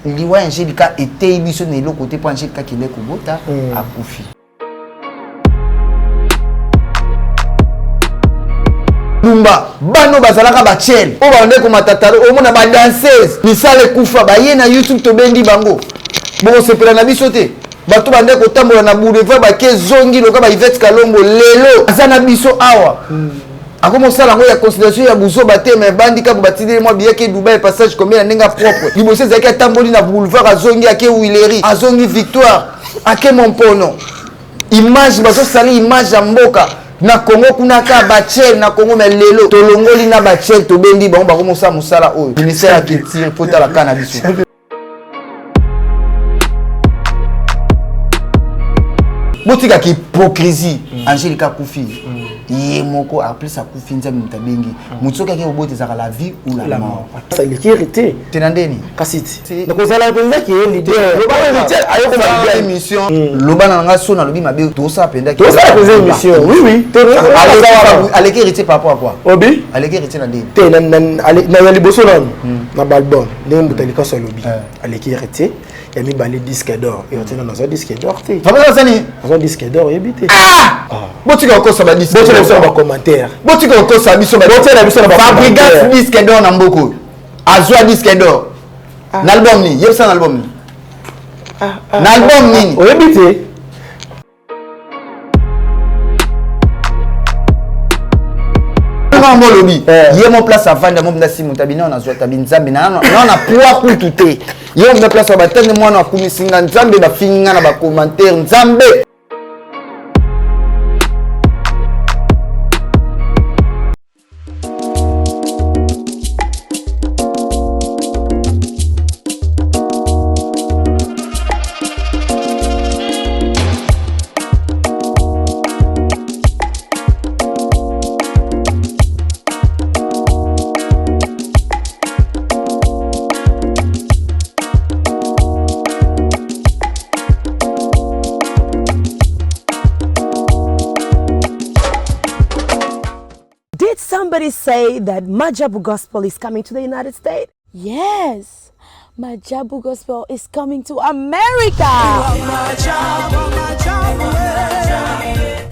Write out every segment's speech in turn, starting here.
Liwa ya Angelica eteyi biso na eloko te mpo Angelica akende kobota akufi. Lumba bano bazalaka ba chel oyo babandaki komata talo, omona ba danseuse misala ekufa, baye na YouTube tobendi bango, bokosepela na biso te. Bato bandaki kotambola na boulevard bake zongi loka ba Yvette Kalombo lelo aza na biso awa. Akomi kosala yango ya considération ya buzoba te, mais bandi kaka batindeli mwa billet ke Dubai passage combien na ndenge propre. Liboso ezalaki atamboli na boulevard, azongi ake Willery, azongi Victoire, ake Mompono. Image bazosala image ya mboka na Congo kuna ka bachel na Congo, mais lelo tolongoli na bachel tobendi bango bakomosala mosala oyo. Ministère ya culture po tala ka na biso. Botikaka hypocrisie. Angelica akufi ye moko, en plus akufi nzambe moto abengi moto soki ake kobota ezalaka la vie ou la mort. Aleki héritier. Te na ndeni kasi ti nakozala mpenza ke leader ayokomaa émission loba na nga so nalobi mabe tosala mpenza tosala mpenza émission. Oui, oui. Aleki héritier par rapport à quoi? Obi aleki héritier na ndeni te na ya liboso nanu na balbum ndenge moto alikaso alobi aleki héritier ya mibale disque d'or. Héritier nano azwa disque d'or te. Azani azwa disque d'or, oyebi te? Botika kokosa ba disque. Botiela biso na bacommentaire. Botika kokosa biso. Botiela biso na Fabregas disque d'or na mboka oyo azwa disque d'or na album nini? Yebisa na album nini, na album nini? Oyebi te? Ngo olobi ye mo place avandi yango mpenza si moto abi nao nazwa tabi nzambe nao na poids kutu te. Ye mo mpenza place ya batande mwana akumisi nga nzambe, bafingi nga na bacommentaire nzambe. Did somebody say that Majabu Gospel is coming to the United States? Yes, Majabu Gospel is coming to America.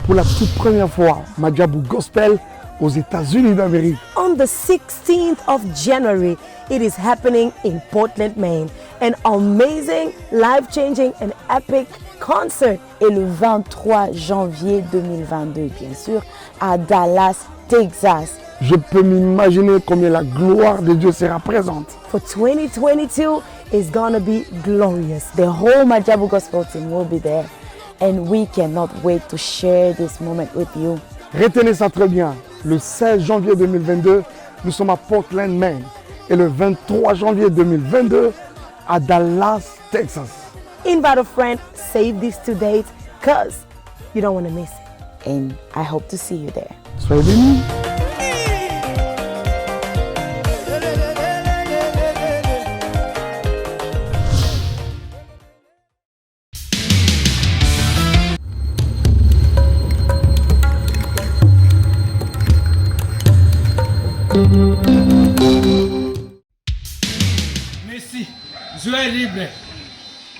Pour la toute première fois, Majabu Gospel aux États-Unis d'Amérique. On the 16th of January, it is happening in Portland, Maine. An amazing, life-changing and epic concert. Et le 23 janvier 2022, bien sûr, à Dallas, Texas. Je peux m'imaginer combien la gloire de Dieu sera présente. For 2022 is gonna be glorious. The whole Majabu Gospel team will be there and we cannot wait to share this moment with you. Retenez ça très bien. Le 16 janvier 2022, nous sommes à Portland, Maine. Et le 23 janvier 2022, à Dallas, Texas. Invite a friend, save these two dates, cause you don't want to miss it. And I hope to see you there. Soyez bénis. Messi, joueur libre.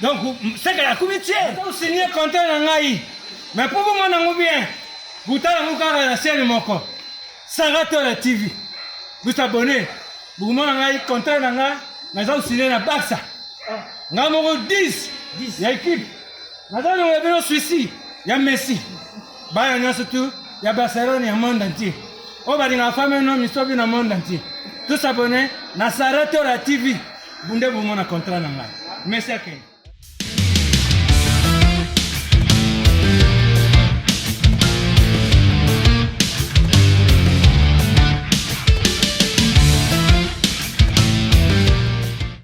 Donc, c'est que la comité, signé contrat na ngai. Mais pour vous mon bien, botala yango kaka na chaîne moko. Saratola TV. Vous abonnez. Bokomona ngai contrat na ngai, naza signé na Barça. Ngai moko 10 ya équipe. Naza longola bino Suisse ya Messi. Bana nyonso tu ya Barcelone ya monde entier. Oyo balingaka femme no misobi na monde entier. Tous abonnés na Saratola TV. Bunde bomona contrat na ngai. Messi akende.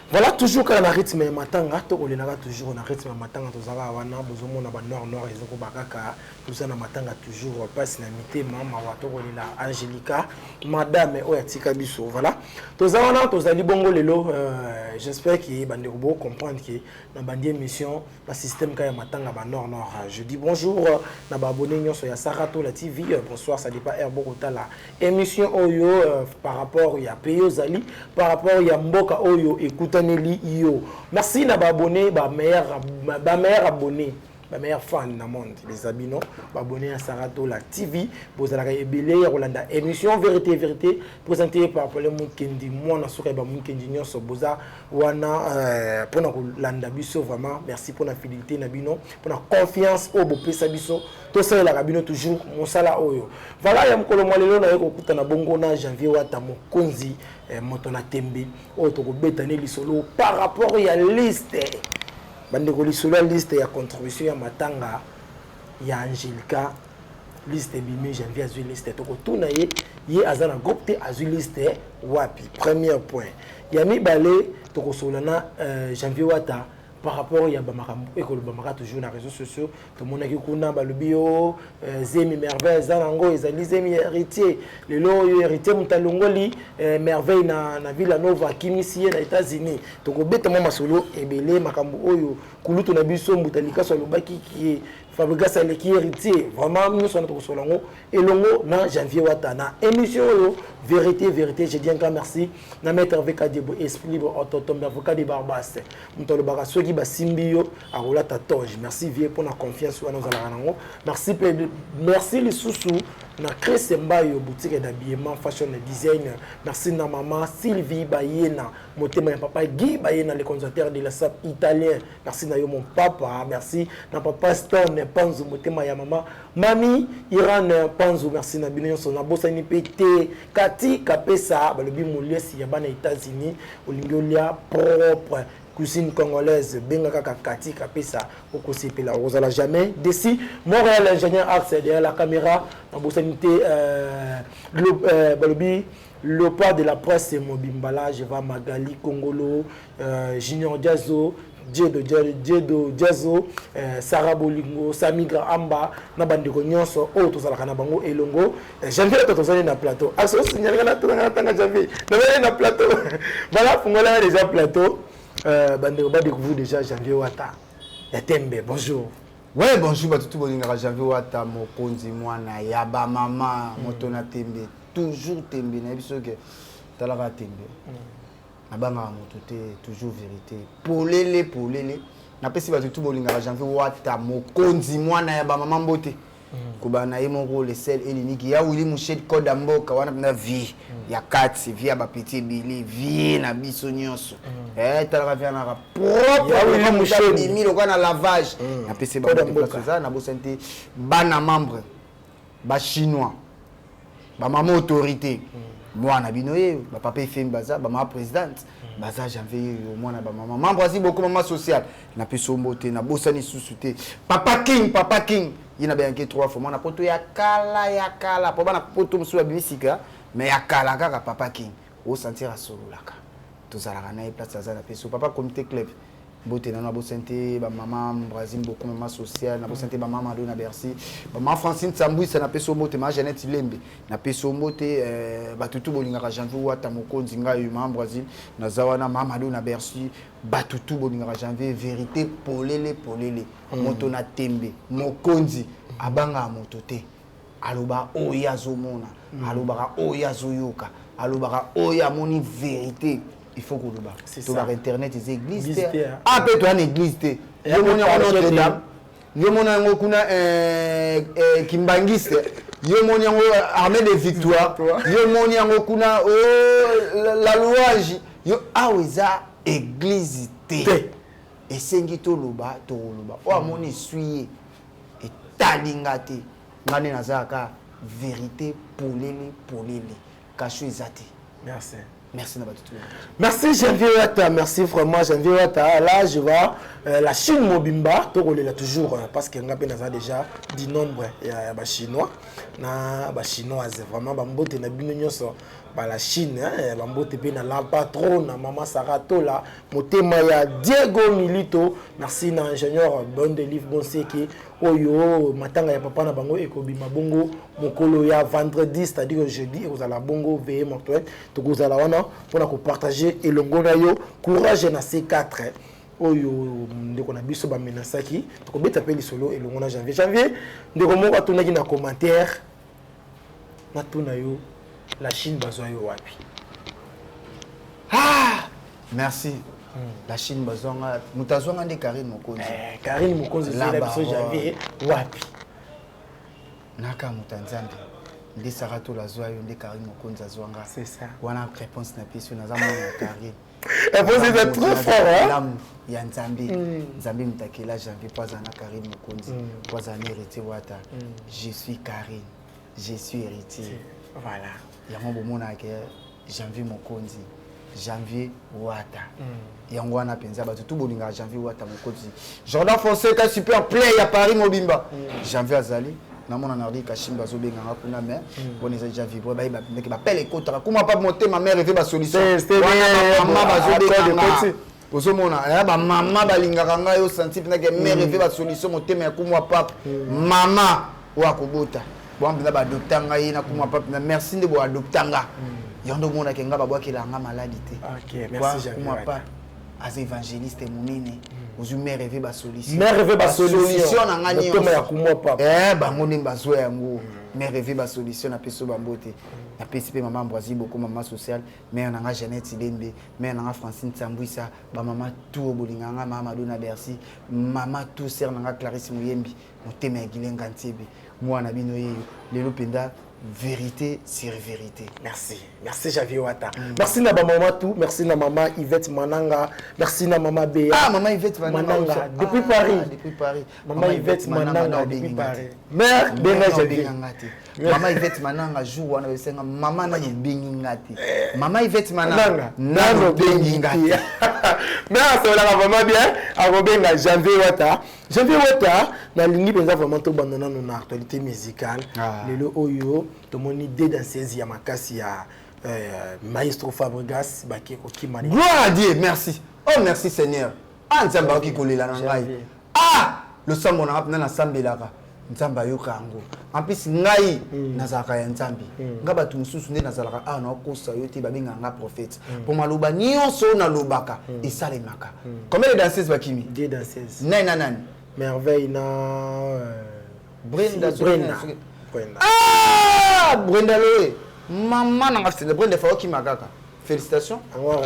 Voilà, toujours kaka na rythme ya matanga, tokolelaka toujours na rythme ya matanga. Tozalaka wana, bozomona ba noir noir ezokoba kaka, toza na matanga toujours, mpasi na mitema, mawa, tokolela Angelica, madame oyo atika biso. Voilà, toza wana, tozali bongo lelo. J'espère ke bandeko bocomprendre ke na bandi émission na système kaka ya matanga ba nord nord. Je dis bonjour na baabonné nyonso ya Saratola TV. Bonsoir, ça dépend heure bokotala émission oyo, par rapport ya pays ozali, par rapport ya mboka oyo ekutaneli. Elekeli yo. Merci na ba abonnés, ba meilleurs ba meilleurs abonnés. Ba meilleurs fans na monde, les abino, ba abonnés ya Sarah Tola TV, bozalaka ebele ya kolanda émission Vérité Vérité présentée par Paul Mukendi, mwana suka ba Mukendi nyonso boza wana euh, pona kolanda biso vraiment. Merci pona fidélité na bino, pona confiance oyo bopesa biso. Tosalelaka bino toujours mosala oyo. Voilà ya mokolo mwa lelo naye kokutana bongo na Janvier Wata mokonzi eh, moto na tembe oyo tokobeta ne lisolo par rapport ya liste bandeko lisolo ya liste ya contribution ya matanga ya Angelica liste ebimi Janvier azwi liste tokotuna ye ye aza na groupe te azwi liste wapi premier point ya mibale tokosolola na euh, Janvier Wata par rapport ya bamakambo ekolobamaka toujours na réseaux sociaux tomonaki kuna balobi yo euh, zemi merveille eza nango ezali zemi ya héritier lelo oyo héritier moto alongoli euh, merveille na, na villa nova akimisi ye na états-unis tokobeta mwa masolo ebele makambo oyo kulutu na biso mbuta likaso alobaki kie Fabregas aleki héritier vraiment nyonso wana tokosolola yango elongo na Janvier Wata na émission oyo vérité vérité. Je dis un grand merci na maître VK Diebo esprit libre autotombe avocat de Barbas moto alobaka soki basimbi yo akolata toge. Merci vieux pour na confiance wana ozalaka nango. Merci pe merci lisusu na Chris Mbayo boutique d'habillement fashion and design. Merci na maman Sylvie Bayena motema ya papa Guy Bayena le conservateur de la SAP italien. Merci na yo mon papa, merci na papa Stone Panzu motema ya mama Mami Iran Panzu, merci na bino nyonso na bosani pe te Kati Kapesa balobi moliesi ya bana États-Unis olingi olia propre cuisine congolaise benga kaka Kati Kapesa okosepela okozala jamais déçu. Montréal ingénieur axe derrière la caméra na bosani te euh, euh, balobi le pas de la presse Mobimbala, je vais Magali Kongolo, euh, Junior Diazo, Diedo, Diedo Diazo, euh, Sarah Bolingo, Samigra Amba, na bandeko nyonso oyo tozalaka na bango elongo. Euh, Janvier to tozali na plateau. Aso signalaka na tozalaka tanga Janvier. Na na plateau. Voilà, fungola déjà plateau. Euh, bandeko ba découvrir déjà Janvier Wata. Ya Tembe, bonjour. Ouais, bonjour bato tout bolingaka Janvier Wata mokonzi mwana ya ba mama moto na tembe. Toujours tembe na biso ke talaka tembe. Nabangaka moto te, toujours vérité. Polele polele. Napesi bato tu bolingaka Janvier Wata mokonzi mwana ya bamama mbote. Kobana na ye moko le sel et l'unique ya Willy Mouchet code ya mboka wana mpenza vie ya kati vie ya bapeti ebele vie na biso nyonso. Eh talaka vie naka propre Ya Willy Mouchet. bimi lokola na lavage. Napesi Code ya bango mboka. place nabosani te bana membre ba chinois ba mama autorité mwana bino ye ba papa efemi baza ba mama présidente baza janvier yeyo mwana ba mama membre asi beaucoup mama sociale napesi yo mbote nabosani susu te papa king papa king ye na beyanke trois fois mwana poto ya kala ya kala po bana poto mosusu babimi sika mais ya kala kaka papa king osentir asololaka tozalaka na ye place aza napesi yo papa comité club mbote nano nabosani te bamama Brazil beaucoup mama sociale nabosani te bamama Mado na Bercy bamama Francine Sambwisa napesi yo mbote mama Jeannette Lembe napesi yo mbote euh, bato tu bolingaka Janvier Wata mokonzi ngai mama Brazil naza wana mama Mado na Bercy bato tu bolingaka Janvier vérité polele polele moto na tembe mokonzi abangaka moto te alobaka oyo azomona alobaka oyo azoyoka alobaka oyo amoni vérité il faut koloba C'est ça. tobaka internet eza église Église te te, hein. ah mpe toya na église te Ya yo moni yango parche te. Notre Dame yo moni yango kuna euh, euh, kimbangiste yo moni yango armée de victoire yo moni yango kuna oh, la, la louange yo awa eza église te Te. esengi toloba tokoloba oyo amoni eswi ye etali nga te nga nde nazalaka vérité polele polele kasho eza te. Merci. Merci na bato tu. Merci Janvier Wata, merci vraiment Janvier Wata. Là, je vois euh, la Chine Mobimba, tokolela toujours euh, parce que nga pe naza déjà du nombre ya, ya ba chinois na ba chinoise vraiment ba mbote na bino nyonso ba la Chine hein, ba mbote pe na la patronne maman Sarah Tola motema ya Diego Milito. Merci na ingénieur Bonde Livre Bonseki oyo matanga ya papa na bango ekobima bongo mokolo ya vendredi, c'est-à-dire jeudi ekozala bongo veillée mortuaire tokozala wana mpona kopartage elongo na yo courage na C4 oyo ndeko na biso bamenasaki tokobeta mpe lisolo elongo na janvier. Janvier ndeko moko atunaki na commentaire natuna yo la Chine bazwa yo wapi? Ah, merci. La Chine bazwanga, moto azwanga nde Karine Mokonzi. Eh, Karine Mokonzi ezwela biso Janvier wapi? Naka moto ya Nzambe nde Sarah Tola azwa yo, nde Karine Mokonzi azwanga. C'est ça. Wana réponse na biso, naza mwana ya Karine. Réponse eza trop fort, hein? Lamu ya Nzambe. Nzambe moto akela Janvier po azala na Karine Mokonzi, po azala na Héritier Wata. Je suis Karine, je suis Héritier. Voilà. Yango bomonaka Janvier Mokonzi, Janvier Wata. Yango wana mpenza bato tu bolingaka Janvier Wata Mokonzi. Jordan Fonseca super play ya Paris mobimba. Janvier azali namona Nardi Kashimba azobenganga kuna mais wana eza déjà vibre bayeba ndeke bapele ekotaka kuma pa motema mère eve ba solution. Wana mama bazobenganga ozomona bamama balingaka ngai osanti mpenza ke mère eve ba solution motema ya kumwa pape mama oyo akobota bon mpenza baadopta ngai na kumwa pape na merci nde boadopta nga yango nde omonake ngai babwakela nga maladi te. Kumwa pape aza évangéliste monene, ozwi mère eve ba solution. Mère eve ba solution na ngai nyonso ya kumwa pape. Bango nde bazwa yango. Mère eve ba solution, napesi yo bambote, napesi mpe mama Ambroisie Boko, mama sociale, mère na nga Jeannette Lembe, mère na nga Francine Tsambwisa, bamama tout oyo bolingaka nga, mama Madonna Bercy, mama tout, sœur na nga Clarisse Muyembi, motema ya Gilenga Ntiebe, mwana bino yeyo lelo mpenza vérité sur vérité. Merci. Merci Javier Wata. Merci na ba maman tout, merci na maman Yvette Mananga, merci na maman Béa. Ah, maman Yvette Mananga, Mananga ah, depuis Paris. Depuis Paris. Maman Yvette Mananga depuis Paris. Mère Benga Javier. Maman Yvette Mananga jour wana besenga maman na bengi ngati. Maman Yvette Mananga nano bengi ngati. Mais asolaka vraiment bien, akobenga Janvier Wata. Janvier Wata, nalingi mpenza vraiment tobanda nano na actualité musicale. Lelo oyo tomoni deux danseuses ya makasi ya maestro Fabregas bake kokima. Gloire à Dieu, merci. Oh merci Seigneur. Ah Nzambe akoki kolela na ngai. Ah losambo na nga nasambelaka. Nzambe ayoka yango. En plus ngai nazalaka ya Nzambe. Nga bato mosusu nde nazalaka awa nakokosa yo te, babengaka nga prophète. Po maloba nyonso oyo nalobaka esalemaka. Combien de danseuses bakimi? Deux danseuses. Nani na nani? Merveille na Brenda. Brenda. Brenda. Ah Brenda Loé. Maman na nga Brenda fa okima kaka. Félicitations.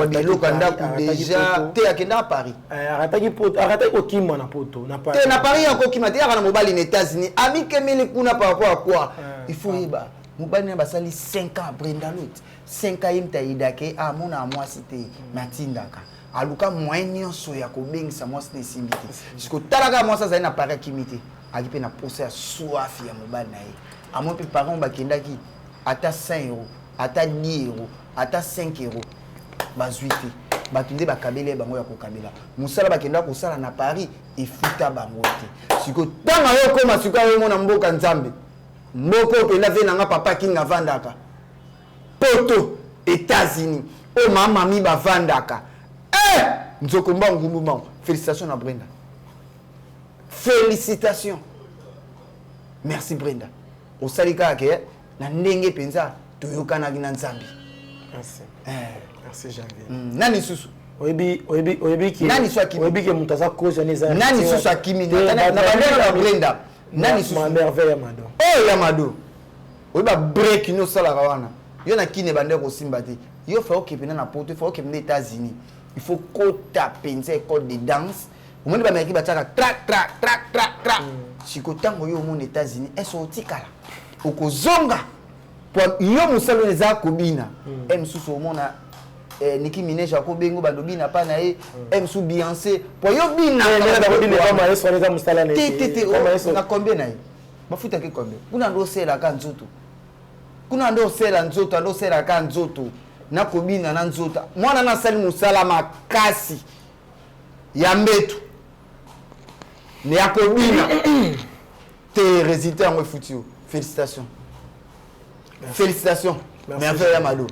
Biloko ndako déjà te akenda à Paris. Arataki poto, arataki kokima na poto, na Paris. Te na Paris akokima te, yaka na mobali na États-Unis. Ami kemeli kuna par rapport à quoi? Il faut yeba. Mobali na basali 5 ans Brenda Lot. 5 ans yemta idake amona mwasi te natindaka. Aluka moyen nyonso ya kobengisa mwasi na esimbi te. Siko talaka mwasi azali na Paris akimi te. Aki pe na posa ya soif ya mobali na ye. Amoi pe parents bakendaki ata 5 euros, ata 10 euros, ata 5 euros bazwi te. Bato nde bakabeli bango ya kokabela. Mosala bakenda kosala na Paris efuta bango te. Siko tanga yo koma siko yo mona mboka Nzambe. Mboka oyo mpenza ve nanga papa King avandaka. Poto, États-Unis. Oyo mama mami bavandaka. Eh! Nzoko mbangu ngumbu mbangu. Félicitations na Brenda. Félicitations. Merci Brenda. Osali kaka ke na ndenge mpenza toyokanaki na Nzambe. Merci. Merci Janvier. Nani susu? Oyebi, oyebi, oyebi ki Nani susu akimi? Oyebi ke moto aza cause wana eza Nani susu akimi? Na bandeko na Brenda. Nani susu? Ma merveille ya Mado. Oh ya Mado. Oyeba break no salaka wana. Yo na kine bandeko kosimba te. Yo fa okepena na poto, fa okepena États-Unis. Il faut kota penza école de danse. Omoni ba Amérique batiaka tra tra tra tra tra. Siko tango yo omoni États-Unis, est-ce otikala? Okozonga. Po yo mosala oyo eza kobina. Mosusu omona Nicki Minaj akobengo balobi na pa na ye, mosusu Beyoncé. Po yo bina. Te te te, na combien na ye? Bafutaki combien? Kuna ndo oselaka nzoto. Kuna ndo osela nzoto, ndo oselaka nzoto. Na kobina na nzoto. Mwana na sali mosala makasi ya mbetu. Ya kobina. Te résultat yango efuti yo. Félicitations. Félicitations. Merveille ya Mado.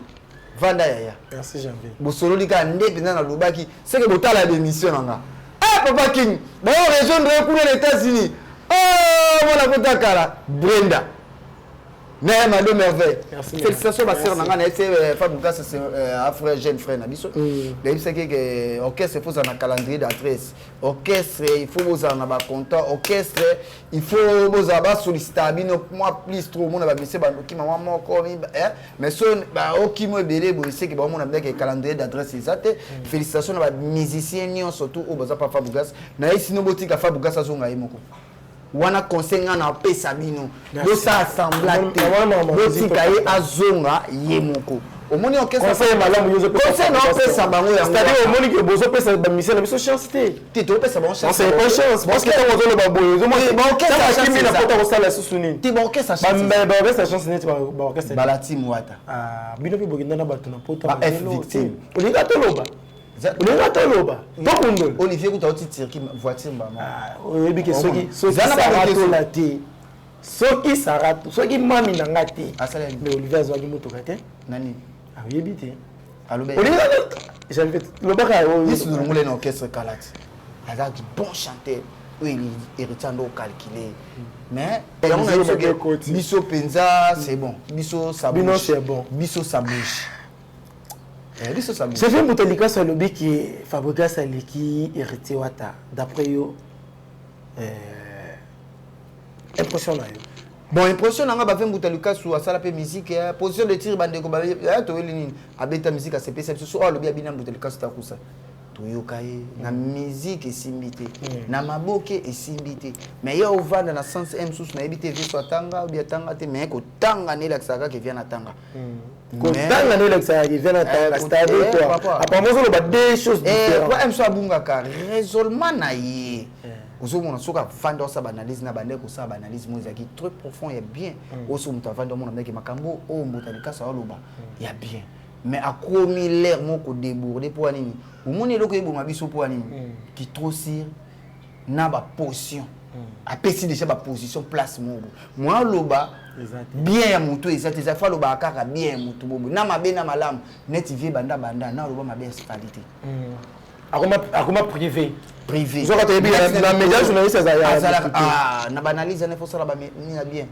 Vanda yaya. Merci Janvier. Bosololi kaka nde mpenza nalobaki seke botala ba émission na nga. Ah Papa King, bayo rejoindre yo kuna na États-Unis. Oh mwana kota kala Brenda. Mais Mado Merveille. Félicitations ma sœur nanga na ese euh, Fabregas c'est euh, un frère jeune frère na biso. Na yebisa que orchestre il faut ça na calendrier d'adresse. Orchestre il faut bozala na ba compteur, orchestre il faut bozala ba solliciter bino moi plus trop mona ba monsieur ba ndoki mama moko mi hein mais so ba okimo ebele boye c'est que ba mona bien que calendrier d'adresse eza te. Félicitations na ba musiciens nyonso tout oyo baza pa Fabregas. Na yesi no botika Fabregas azonga ye moko. Wana conseil nga na pesa bino. Bosala semblant te. Botika ye azonga ye moko. Omoni orchestre conseil malamu yo conseil na opesa bango yango. C'est-à-dire omoni que bozo pesa ba musiciens na biso chance te. Te to pesa bango chance. C'est pas chance parce que tango ozo loba boye ozo mona ba orchestre chance na pota kosala susu nini. Te ba orchestre chance. Ba ba orchestre chance neti ba orchestre. Ba la team wata. Ah bino pe bokenda na bato na pota. Ba F victime. Olinga toloba. Olinga toloba. Tokundola. Olivier kuta oti Turquie voiture mbama. Ah oyebi ke soki soki Sarah tola te. Soki Sarah soki mami na nga te. Mais Olivier azwaki motoka te. Nani? Ayebi te. Alobi. Olinga j'avais lobaka Yesu longole na orchestre kalati. Azalaki bon chanteur. Oyo héritier ando calculer. Mais yango na biso biso penza c'est bon. Biso ça bouge. Bino c'est bon. Biso ça bouge. Eh, biso ça bouge. Sophie Moutalika alobi ki Fabregas aleki héritier wata d'après yo impression na yo. Bon, impression nanga ba Mbuta Lukasu asala pe musique eh, position de tir bandeko ba eh, toyeli nini abeta musique asepesa biso so alobi abina Mbuta Lukasu takusa toyoka ye na musique esimbi te na maboke esimbi te mais ye ovanda na sens m susu nayebi te viso atanga obi atanga te mais kotanga nde elakisaka kaka evia na tanga kotanga nde elakisaka evia na tanga c'est-à-dire quoi apparemment ozoloba deux choses différentes m so abungaka raisonnement na ye ozomona soki avandi osala baanalyse na bandeki kosala baanalyse moko ezalaki très profond ya bien oyo soki moto avandi omona ndeke makambo oyo Mbuta Likasu aoloba ya bien mais akomi l'air moko kodéborde mpo ya nini omoni eloko eboma biso mpo ya nini ki trop sûr na baposition apesi déjà baposition place moko moya aloba bien ya motu eza te eza fo alobaka kaka bien ya motu bobo na mabe na malamu neti vie banda banda na aloba mabe ya Fally te. Akoma privé. Privé. Zoka toyebi na média journaliste azalaka na baanalyse wana efosala banini na bien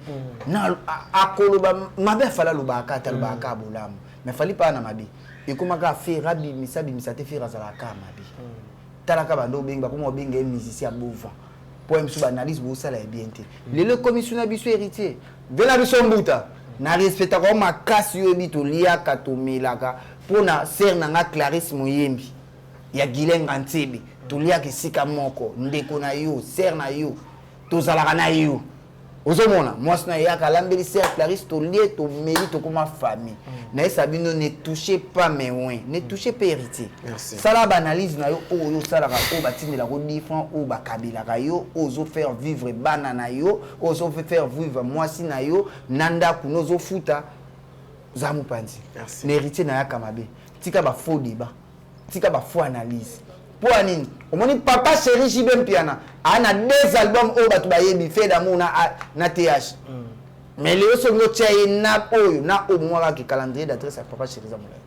na akoloba mabe afali alobaka ate alobaka bolamu mais Fally mpa na mabe ekomaka affaire abimisa abimisa te Ferre azalaka mabe talaka bando obengi bakoma obenga ye musicien ya bova mpo ye biso baanalyse bosala ya bien te lelo ekomi su na biso héritier ve na biso Mbuta na respectaka o makasi oyo yebi toliaka tomelaka mpo na sere na nga Clarisse Moyembi ya Gilenga Ntsebe toliaka esika moko ndeko na yo sere na yo tozalaka na yo ozomona mwasi na eyaka alambeli sere Clarisse tolie tomeli tokoma famille. Nayesa bino ne touchez pas mes oins, ne touchez pas héritier. Sala baanalyse na yo oyo osalaka oyo batindelaka o 10 francs oyo bakabelaka yo oyo ozofaire vivre bana na yo oyo ozofaire vivre mwasi na yo na ndako no ozofuta za mopanzi na héritier nayaka mabe tika bafaux débat tika bafaux analyse mpo ya nini omoni papa chéri JB Mpiana aa na deux albums oyo bato bayebi fait d'amour na th mais lelo soki otia ye na oyo na oyo momwakaka calendrier d'adresse ya papa chéri eza molai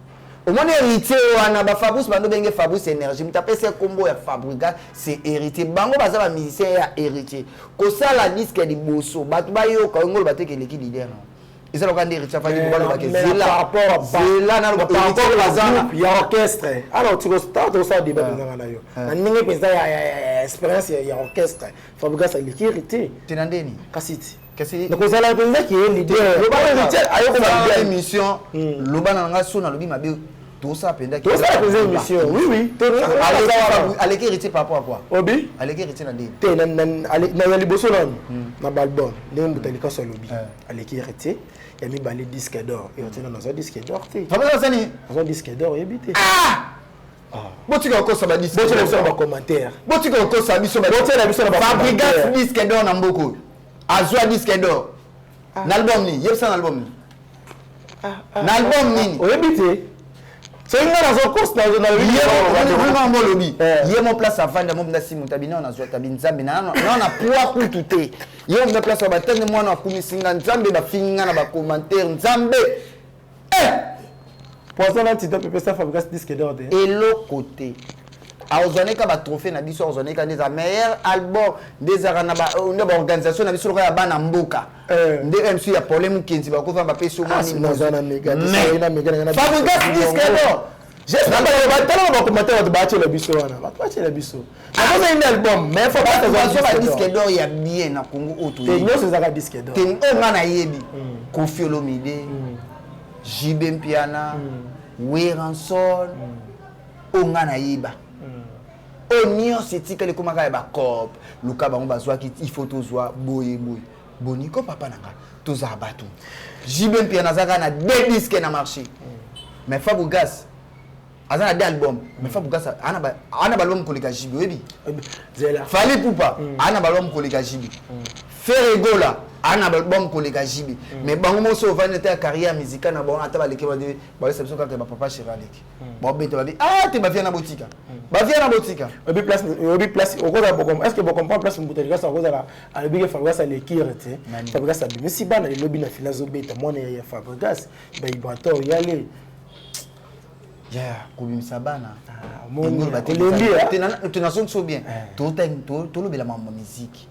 omoni héritier wana bafabrice bando benge Fabrice énergie moto apesi ye nkombo ya Fabregas c'est héritier bango baza bamusicien ya héritier kosala disque ya liboso bato bayoka oyo ngoloba teke eleki leader nango eza loka nde héritier afandi balobake zela zela naloba ya orchestre alors tokosala débat mpenzanga na yo na ndenge mpenza ya expérience ya orchestre Fabregas aleki héritier te na ndeni kasi ti kasi nakozala mpenza ke leader héritier ayokoma émission loba na nga so nalobi mabe tosala mpenza tosala mpenza émission oui oui Aleki héritier par rapport à quoi? Obi Aleki héritier na ndeni te na ya liboso nanu na baalbum ndenge Mbuta Likasu alobi aleki héritier ya mibale disque d'or héritier nano azwa disque d'or te. Fabregas asani Azwa disque d'or oyebi te. Botika kokosa badisque. Botiela biso na bacommentaire. Botika kokosa biso. Botiela biso na Fabregas disque d'or na mboka oyo azwa disque d'or na album nini? Yebisa na album nini, na album nini? Oyebi te soki nga nazokosa. Nalobi olobi ye mo place avandi mo mpenza simu tabi nao nazwa tabi nzambe nao na poids kutu te ye mo mpenza place batande mwana akumisi nga nzambe bafingi nga na bacommentaire nzambe. Poison na tito pepesa Fabregas disque d'or te. Eloko te. Akozwa neka batrophée na biso, akozwa neka nde eza meilleur album, nde ezalaka na nde baorganisation na biso lokola ya bana mboka. Nde MC ya Paulin Mukenzi bakova bapesi yo mwa nini. Naza na mega te, soki na mega na nga na Fabregas disque d'or. J'espère que batala ba commentaire, bato batyela biso wana, bato batyela biso nakoza ine album, mais faut bato bazwa ba disque d'or ya bien na Congo oyo te toyebi. Nyonso ezaka disque d'or. Te, oyo nga nayebi, Koffi Olomide, JB Mpiana, Werrason, oyo nga nayeba. Oyo nyonso etikali ekomaka ya bacope, luka bango bazwaki, il faut tozwa boye boye. Boniko papa na nga, tozala bato. JB Mpiana aza kaka na deux disques na marché, mais Fabregas aza na deux album, mais Fabregas ana baalbum koleka JB, oyebi? Zela. Fally Ipupa ana baalbum koleka JB, Ferre Gola ana baalbum koleka JB, mais bango moso ovandi ata ya carrière musicale na bango, ata baleki, balesa biso kaka bapapa chéri aleki, baobeta babi ah te, bavia na botika, bavia na botika. Oyebi place, oyebi place okozala bocom, est ce que bocomprendre place mbuta likasi akozala alobi ke Fabregas alekire te? Nani? Fabregas abimisi bana elobi na fila, azobeta mwana ya Fabregas baibrator yale. Ya kobimisa bana. Omoni, olembi, ah? Te, nazongi so bien. Tolobela mambo musique,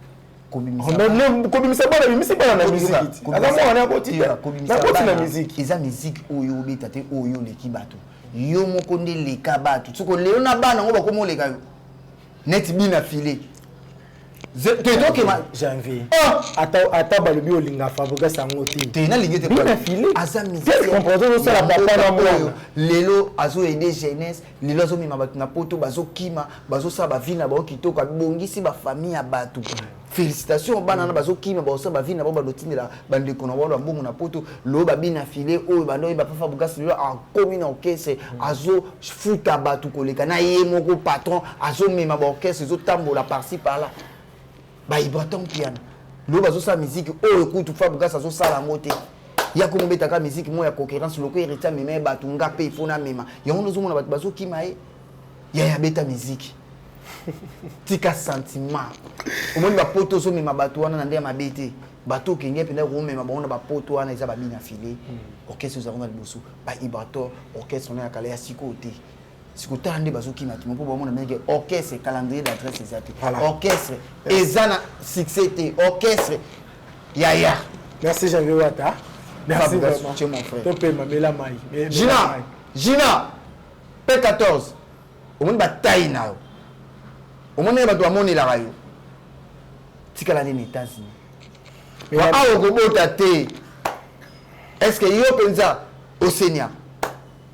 kobimisa Oh, mais kobimisa bana, bimisi bana na musique ti aza mwana akoti te, nakoti na musique. Eza musique oyo obeta te, oyo oleki bato, yo moko nde leka bato. Soki lelo na bana yango bakoma oleka yo neti bina file te, tokema. Janvier. Oh! Ata balobi olinga Fabregas yango te. Te, nalingi te. Bina file. Aza Quel comportement osala papa na mwana? Lelo azoaider jeunesse, lelo azomema bato na poto, bazokima, bazosala bavie na bango kitoko, abongisi bafamille ya bato. Félicitation bana na bazokima, bazosala bavie na bango, bandotindela bandeko na bango bambongo na poto. Lelo babina file oyo bando oyeba papa Fabregas, lelo akomi na orchestre, azofuta bato koleka na ye moko patron, azomema baorchestre, ezotambola par-ci par-là. Baibraton piana lelo bazosala musique oyo kutu Fabregas azosala yango te. Ya komobetaka musique moko ya concurrence loko héritier amema ye bato, nga mpe ifo namema yango. Nozomona bato bazokima ye, yaya abeta musique, tika sentiment. Omoni bapoto ozomema bato wana na nde ya mabe te, bato okenge mpenza komema bango na bapoto wana eza babina file, orchestre ozalaka na liboso, baibrator, orchestre wana ya kala, ya sikoyo te. Sikotala nde bazokima kima mpo bamona ndenge orchestre, calendrier d'adresse eza te, orchestre eza na succès te, orchestre yaya. Merci Janvier Wata, merci. Fabregas, Vraiment. tu es mon frère. Topema, mela mai. Mela Gina mai. Gina P14, omoni batai na yo, omoni ndenge bato bamonelaka yo, tikala nini États-Unis? Awa okobota te. Est ce que yo mpenza osenia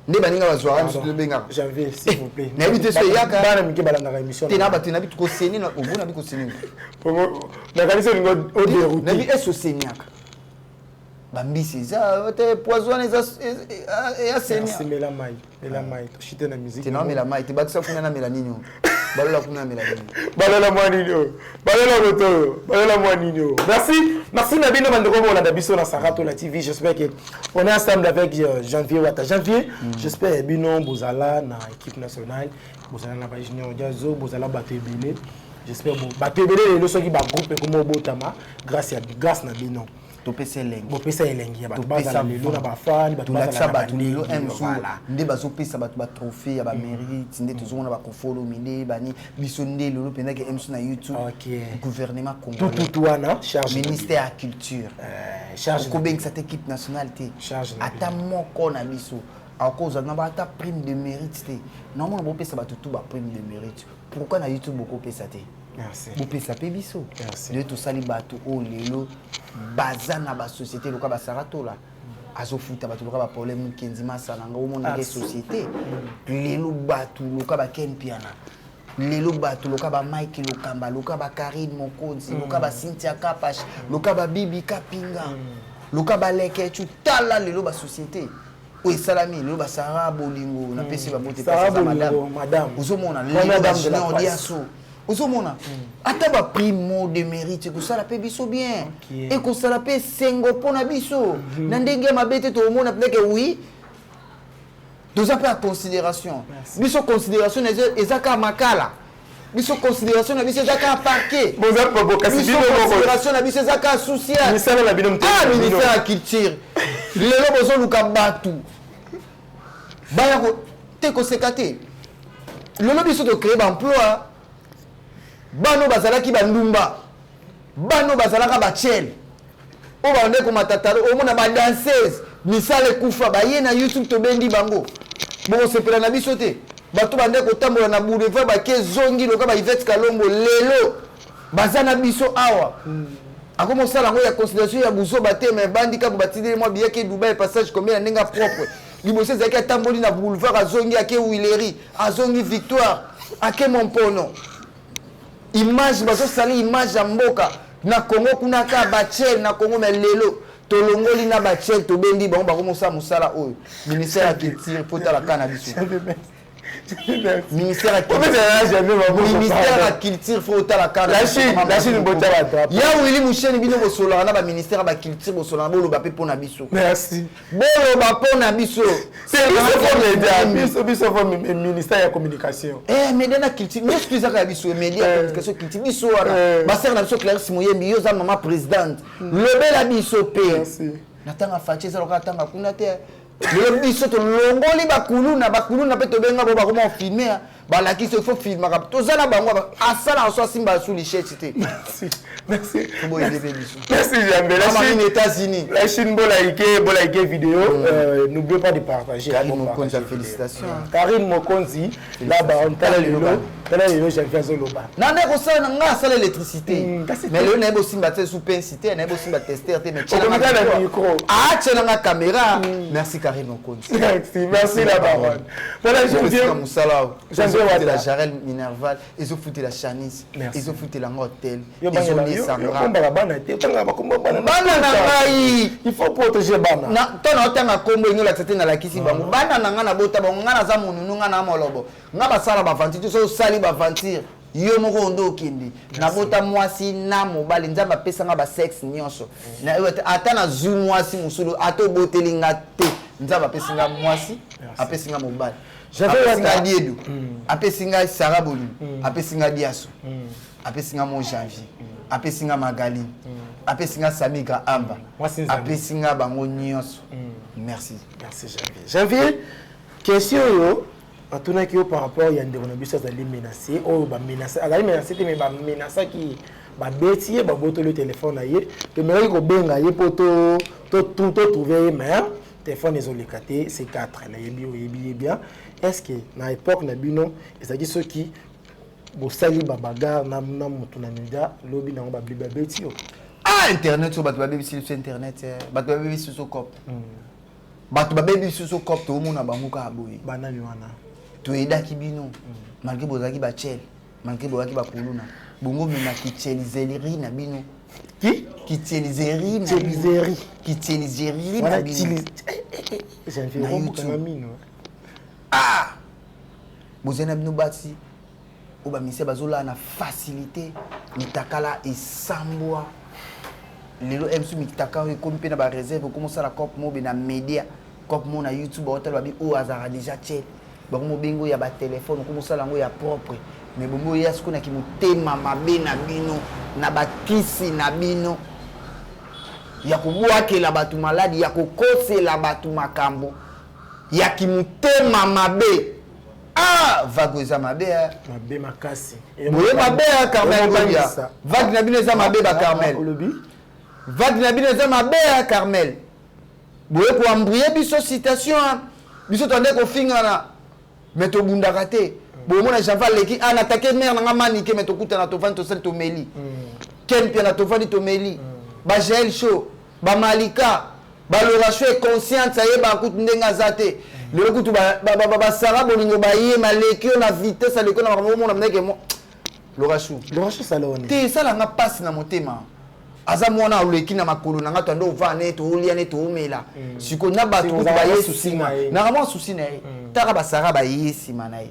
nde baninga bazwaka biso tobengaka? Janvier, s'il vous plaît. Nayebi te so eyaka. Bana mike balandaka émission. Te, na bato nabi koseni, obona bi koseni. Nakanisi olingo odéroute. Nabi ese oseniaka bambisi eza te, poison wana eza eya senia. Merci, mela mai, mela mai, toshite na musique. Te, naomela mai te, bakisa kuna namela nini oyo, balola kuna namela nini? Balola mwa nini oyo, balola moto oyo, balola mwa nini oyo. Merci, merci na bino bandeko bolanda biso na Saratola TV. J'espère que on est ensemble avec Janvier Wata. Janvier, j'espère bino bozala na équipe nationale, bozala na bajunior Diazo, bozala bato ebele. J'espère bo bato ebele lelo soki bagroupe ekoma obotama grâce ya grâce na bino. Topesa elengi. Bopesa elengi ya bato. Topesa bazala lelo na bafani, bato tolakisa bazala na bato lelo bandenge, un mosusu voilà. Nde bazopesa bato batrophée ya bamérite, nde tozomona baKoffi Olomide bani biso nde lelo mpenzaki msu na YouTube. Gouvernement congolais, Tututu wana charge na ministère ya culture, charge na okobengisa te équipe nationale te. Charge na Ata moko na biso akozwa na ba ata prime de mérite te. Naomona bopesa bato tu baprime de mérite, pourquoi na YouTube bokopesa te? Merci. Bopesa mpe biso. Merci. Lelo tosali bato oyo lelo baza na basociété loka basaratola, azofuta bato loka baproblème mokenzi masala nga omonaka société lelo, bato loka baken Piana, lelo bato loka bamike Lokamba, loka bakarine Mokonzi, loka bacynthia Kapash, loka babibi Kapinga, loka balekecu. Tala lelo basociété oyo esalami lelo, basara bolingo, napesi babote. Sarah Bolingo, madame. Ozomona Première lelo dame de la bajunior presse. Diaso, ozomona ata baprime de mérite ekosala mpe biso bien, ekosala mpe esengo mpo na biso na ndenge ya mabe te. Tokomona peut-être oui, toza mpe ya considération. Biso considération na eza kaka makala, biso considération na biso eza kaka parquet, Boza kasi biso bino moko. considération na biso eza kaka social. Misala na bino motema Ah, na bino. ministère ya culture, lelo bozoluka bato baya te, koseka te. Lelo biso tocrée baemploi. Bano bazalaki bandumba, bano bazalaka bachele oyo babandaki komata talo, omona badanseuse, misala ekufa, baye na YouTube, tobendi bango. Bokosepela na biso te. Bato bandaki kotambola na boulevard, bake zongi loka ba Ivete Kalombo, lelo baza na biso awa. Akoma osala yango ya considération ya buzoba te, mais bandi kaka batindeli mwa biyaki Dubai, passage combien na ndenge propre. Liboso ezalaki atamboli na boulevard, azongi, ake Huilerie, azongi Victoire, ake Mompono. Image bazosala, image ya mboka na Congo kuna, ka bachel na Congo. Mais lelo tolongoli na bachel, tobendi bango, bakomosala mosala oyo. Ministère ya culture, po tala ka na biso, ministère ya culture, faut otala kaka ya Willi Musheni. Bino bosolaka na baministère ya baculture, bosolaka, boloba mpe mpo na biso. Merci. Boloba mpo na biso. Biso biso fo ministère ya communication. Média na culture nyonso ezaka ya biso, média, communication, culture, biso wana basere na biso. Clarisse Moyembi, yo oza mama présidente, lobela biso mpe na ntango afaci. Eza lokola ntanga kuna te. Lelo biso tolongoli bakuluna, bakuluna mpe tobenga bo bakoma ofilme, balakisi, il faut filmaka. Toza na bango, asalaka so asimba su lichete te. Merci, merci. Toboyede mpe biso. Merci, Jambe. La Chine, États-Unis. La Chine, bon liker vidéo. N'oubliez pas de partager. Karine Mokonzi, félicitations. Karine Mokonzi, là-bas, on tala lelo, tala lelo, Janvier Zoloba. Na nde kosala na nga, asala électricité, mais lelo nayebi osimba te su pince te, nayebi osimba tester te, mais na micro. Atielanga caméra. Merci, Karine Mokonzi. Merci, merci la baronne. Voilà, Janvier. Mosala ezofutela Jarel Minerval, ezofutela Chanis, ezofutela nga hotel. Ezolesanga bana te, otangaka bakombo bana. Bana na ngai. Il faut protéger bana. To na otanga kombo engi olakisa te, nalakisi bango bana na ngai, nabota bango. Ngai naza monunu, ngai na molobo, ngai basala baventure te. So osali baventure, yo moko onde okende. Nabota mwasi na mobali, Nzambe apesanga basexe nyonso. Ata nazwi mwasi mosusu, ata oboteli nga te, Nzambe apesi nga mwasi, apesi nga mobali, apesi nga Diedo, apesi nga Sara Bolimo, apesi nga Diaso, apesi nga Mo Janvier, apesi nga Magali, apesi nga Samigra Amba, apesi nga bango nyonso. Merci. Merci, Janvier. Janvier, question oyo atunaki yo par rapport ya ndeko na biso azali menacé, oyo bamenace, azali menacé te, mais bamenaçaki ye, babeti ye, babotoli telefone na ye. Tomelaki kobenga ye mpo totrouve ye, mais telefone ezoleka te. C4, nayebi oyebi ye bien. Est ce que na époque na bino ezalaki soki bosali babagarre na motu na média, lobi nango babeti yo? Ah, internet oyo, bato babebisi biso internet, bato babebisi biso cop, bato babebisi biso cop. Toomona bango kaka boye. Banani wana? Toyedaki bino malgré bozalaki bachele, malgré bozalaki bakuluna. Bongo mema kitielizerie na bino. Ki? Kitielizerie na bino, kitielizerie na bino na YouTube. Ah, bozali na bino basi oyo bamisia bazolala na facilité, mitakala esambwa. Lelo msu mitaka oyo ekomi mpe na bareserve, ekomi osala cop mobe na média, cop mo na YouTube. Baotala babi oyo azalaka déjà tie bango mobengi oyo ya batelefone, okomi osala yango ya propre. Mais bongo oya sikoyo naki motema mabe na bino, na bakisi na bino ya kobwakela bato maladi, ya kokosela bato makambo ya kimotema mabe. Ah, vague eza mabe. Mabe makasi. Boye mabe ya Carmel Gobia, vague na bino eza mabe. Bacarmel, vague na bino eza mabe ya Carmel. Boye koembrouiller biso citation, biso tande kofingana, mais tobundaka te. Bomona Janva aleki a natake mare nanga manike, mais tokutana, tovandi, tosali, tomeli. Ken mpe na tovandi, tomeli bajael show, bamalika, baloration consciente, ayebaka kutu ndenge aza te. Lelo kutu basara bolingo baye maleki yo na vitesse, aleki yo na makambo. Omona ndenge Lorachou. Lorachou saloni. Te, esalanga mpasi na motema. Aza mwana aleki na makolo na nga, toande ovanda ne, toolia ne, toomela. Sikoyo na bato kutu baye nsima, naka mwa susi na ye. Taka basara baye nsima na ye,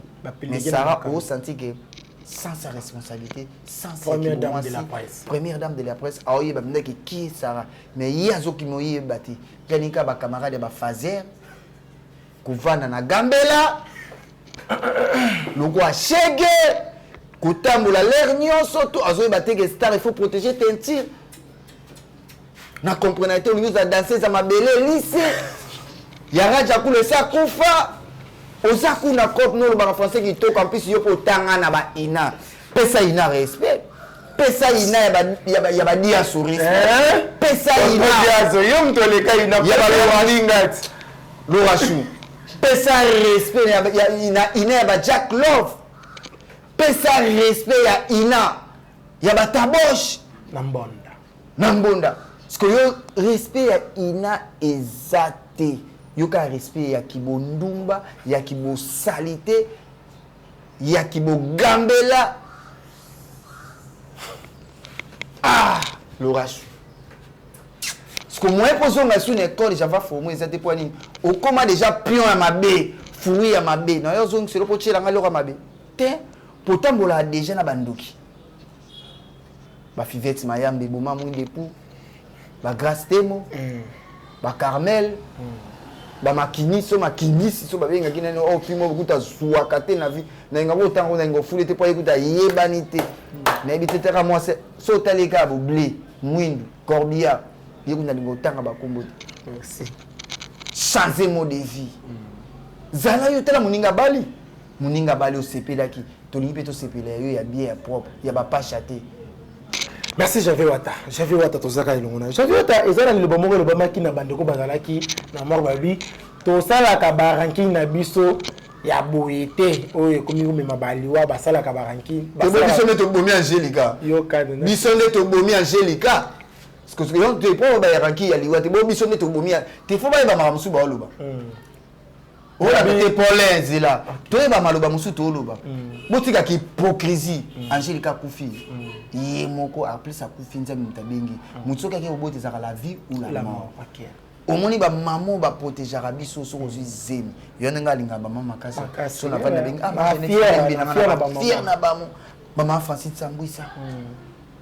mais Sara osanti ke sans sa responsabilité, sans première dame de la presse, première dame de la presse aoyeba ndeke ki Sara, mais ye azokima oyeba te. Kanika bacamarade ya bafaser kovanda na gambela lokwa shege, kotambola l'air nyonso to azoyeba te ke star, il faut protéger teinture. Na comprendre te. Olingi ozala danseuse ya mabele lise ya Raja Kula, esi akufa. Oza kuna cop nolobaka français kitoko, en plus yo mpo otanga na ba ina. Pesa ina respect. Pesa ina ya ba diaso respect. Eh? Pesa ina. Diaso, yo moto oleka ina. Ya ba Laura Chou. Laura Chou. Pesa respect ya ina, ina ya ba Jack Love. Pesa respect ya ina ya ba Taboche. Na mbonda. Na mbonda. Parce que yo respect ya ina eza te. Yoka respect ya kibondumba, ya kibosalite, ya kibogambela. Ah, Laura Chou. Parce que moyen pour zonga sur une école, j'avais formé eza te po nini. Okoma déjà pion ya mabe, fruit ya mabe. Na yo zongi selo po tiela nga loka mabe. Te, potambola déjà na bandoki. Ba Fivette Mayambe, Boma Mwindepu, ba Grace Temo, ba Carmel, ba Makiniso, Makinisi, so ba benga kina no oh fimo kuta zuaka te na vie. Na inga ko tango na inga fule te po ekuta yebani te. Na yebi te teka moi so taleka bo blé, mwindu, corbillard. Ye kuna lingo tanga ba kombo te. Merci. Changer mode de vie. Zala yo tala moninga bali. Moninga bali osepelaki. Tolingi pe tosepela yo ya bien ya propre, ya ba pacha te. Merci Javier Wata. Javier Wata tozaka elongo na. Javier Wata ezala liloba moko elobamaki na bandeko bazalaki na mort babi tosalaka ba ranking na biso ya boye te oyo ekomi komema baliwa basalaka ba ranking. Tobo biso nde tobomi Angelica. Yoka nde. Biso nde tobomi Angelica. Parce que yo te po ba ranking ya liwa te bo biso nde tobomi te faut bayeba makambo mosusu baoloba. Oyo te Paulin nzela. Toyeba maloba mosusu tooloba. Botikaka hypocrisie. Angelica akufi. Ye moko en plus akufi Nzambe moto abengi. Moto soki ake kobota ezalaka la vie ou la mort. Omoni ba maman ba protégeaka biso soki ozwi zemi. Yo ndenge alingaka ba mama makasi. So na vandi na bengi, ah, Ba ma Jeannette, fière, Lembe na ba nga fière na na ba mama. fière na bango. Mama Francine Sambwisa.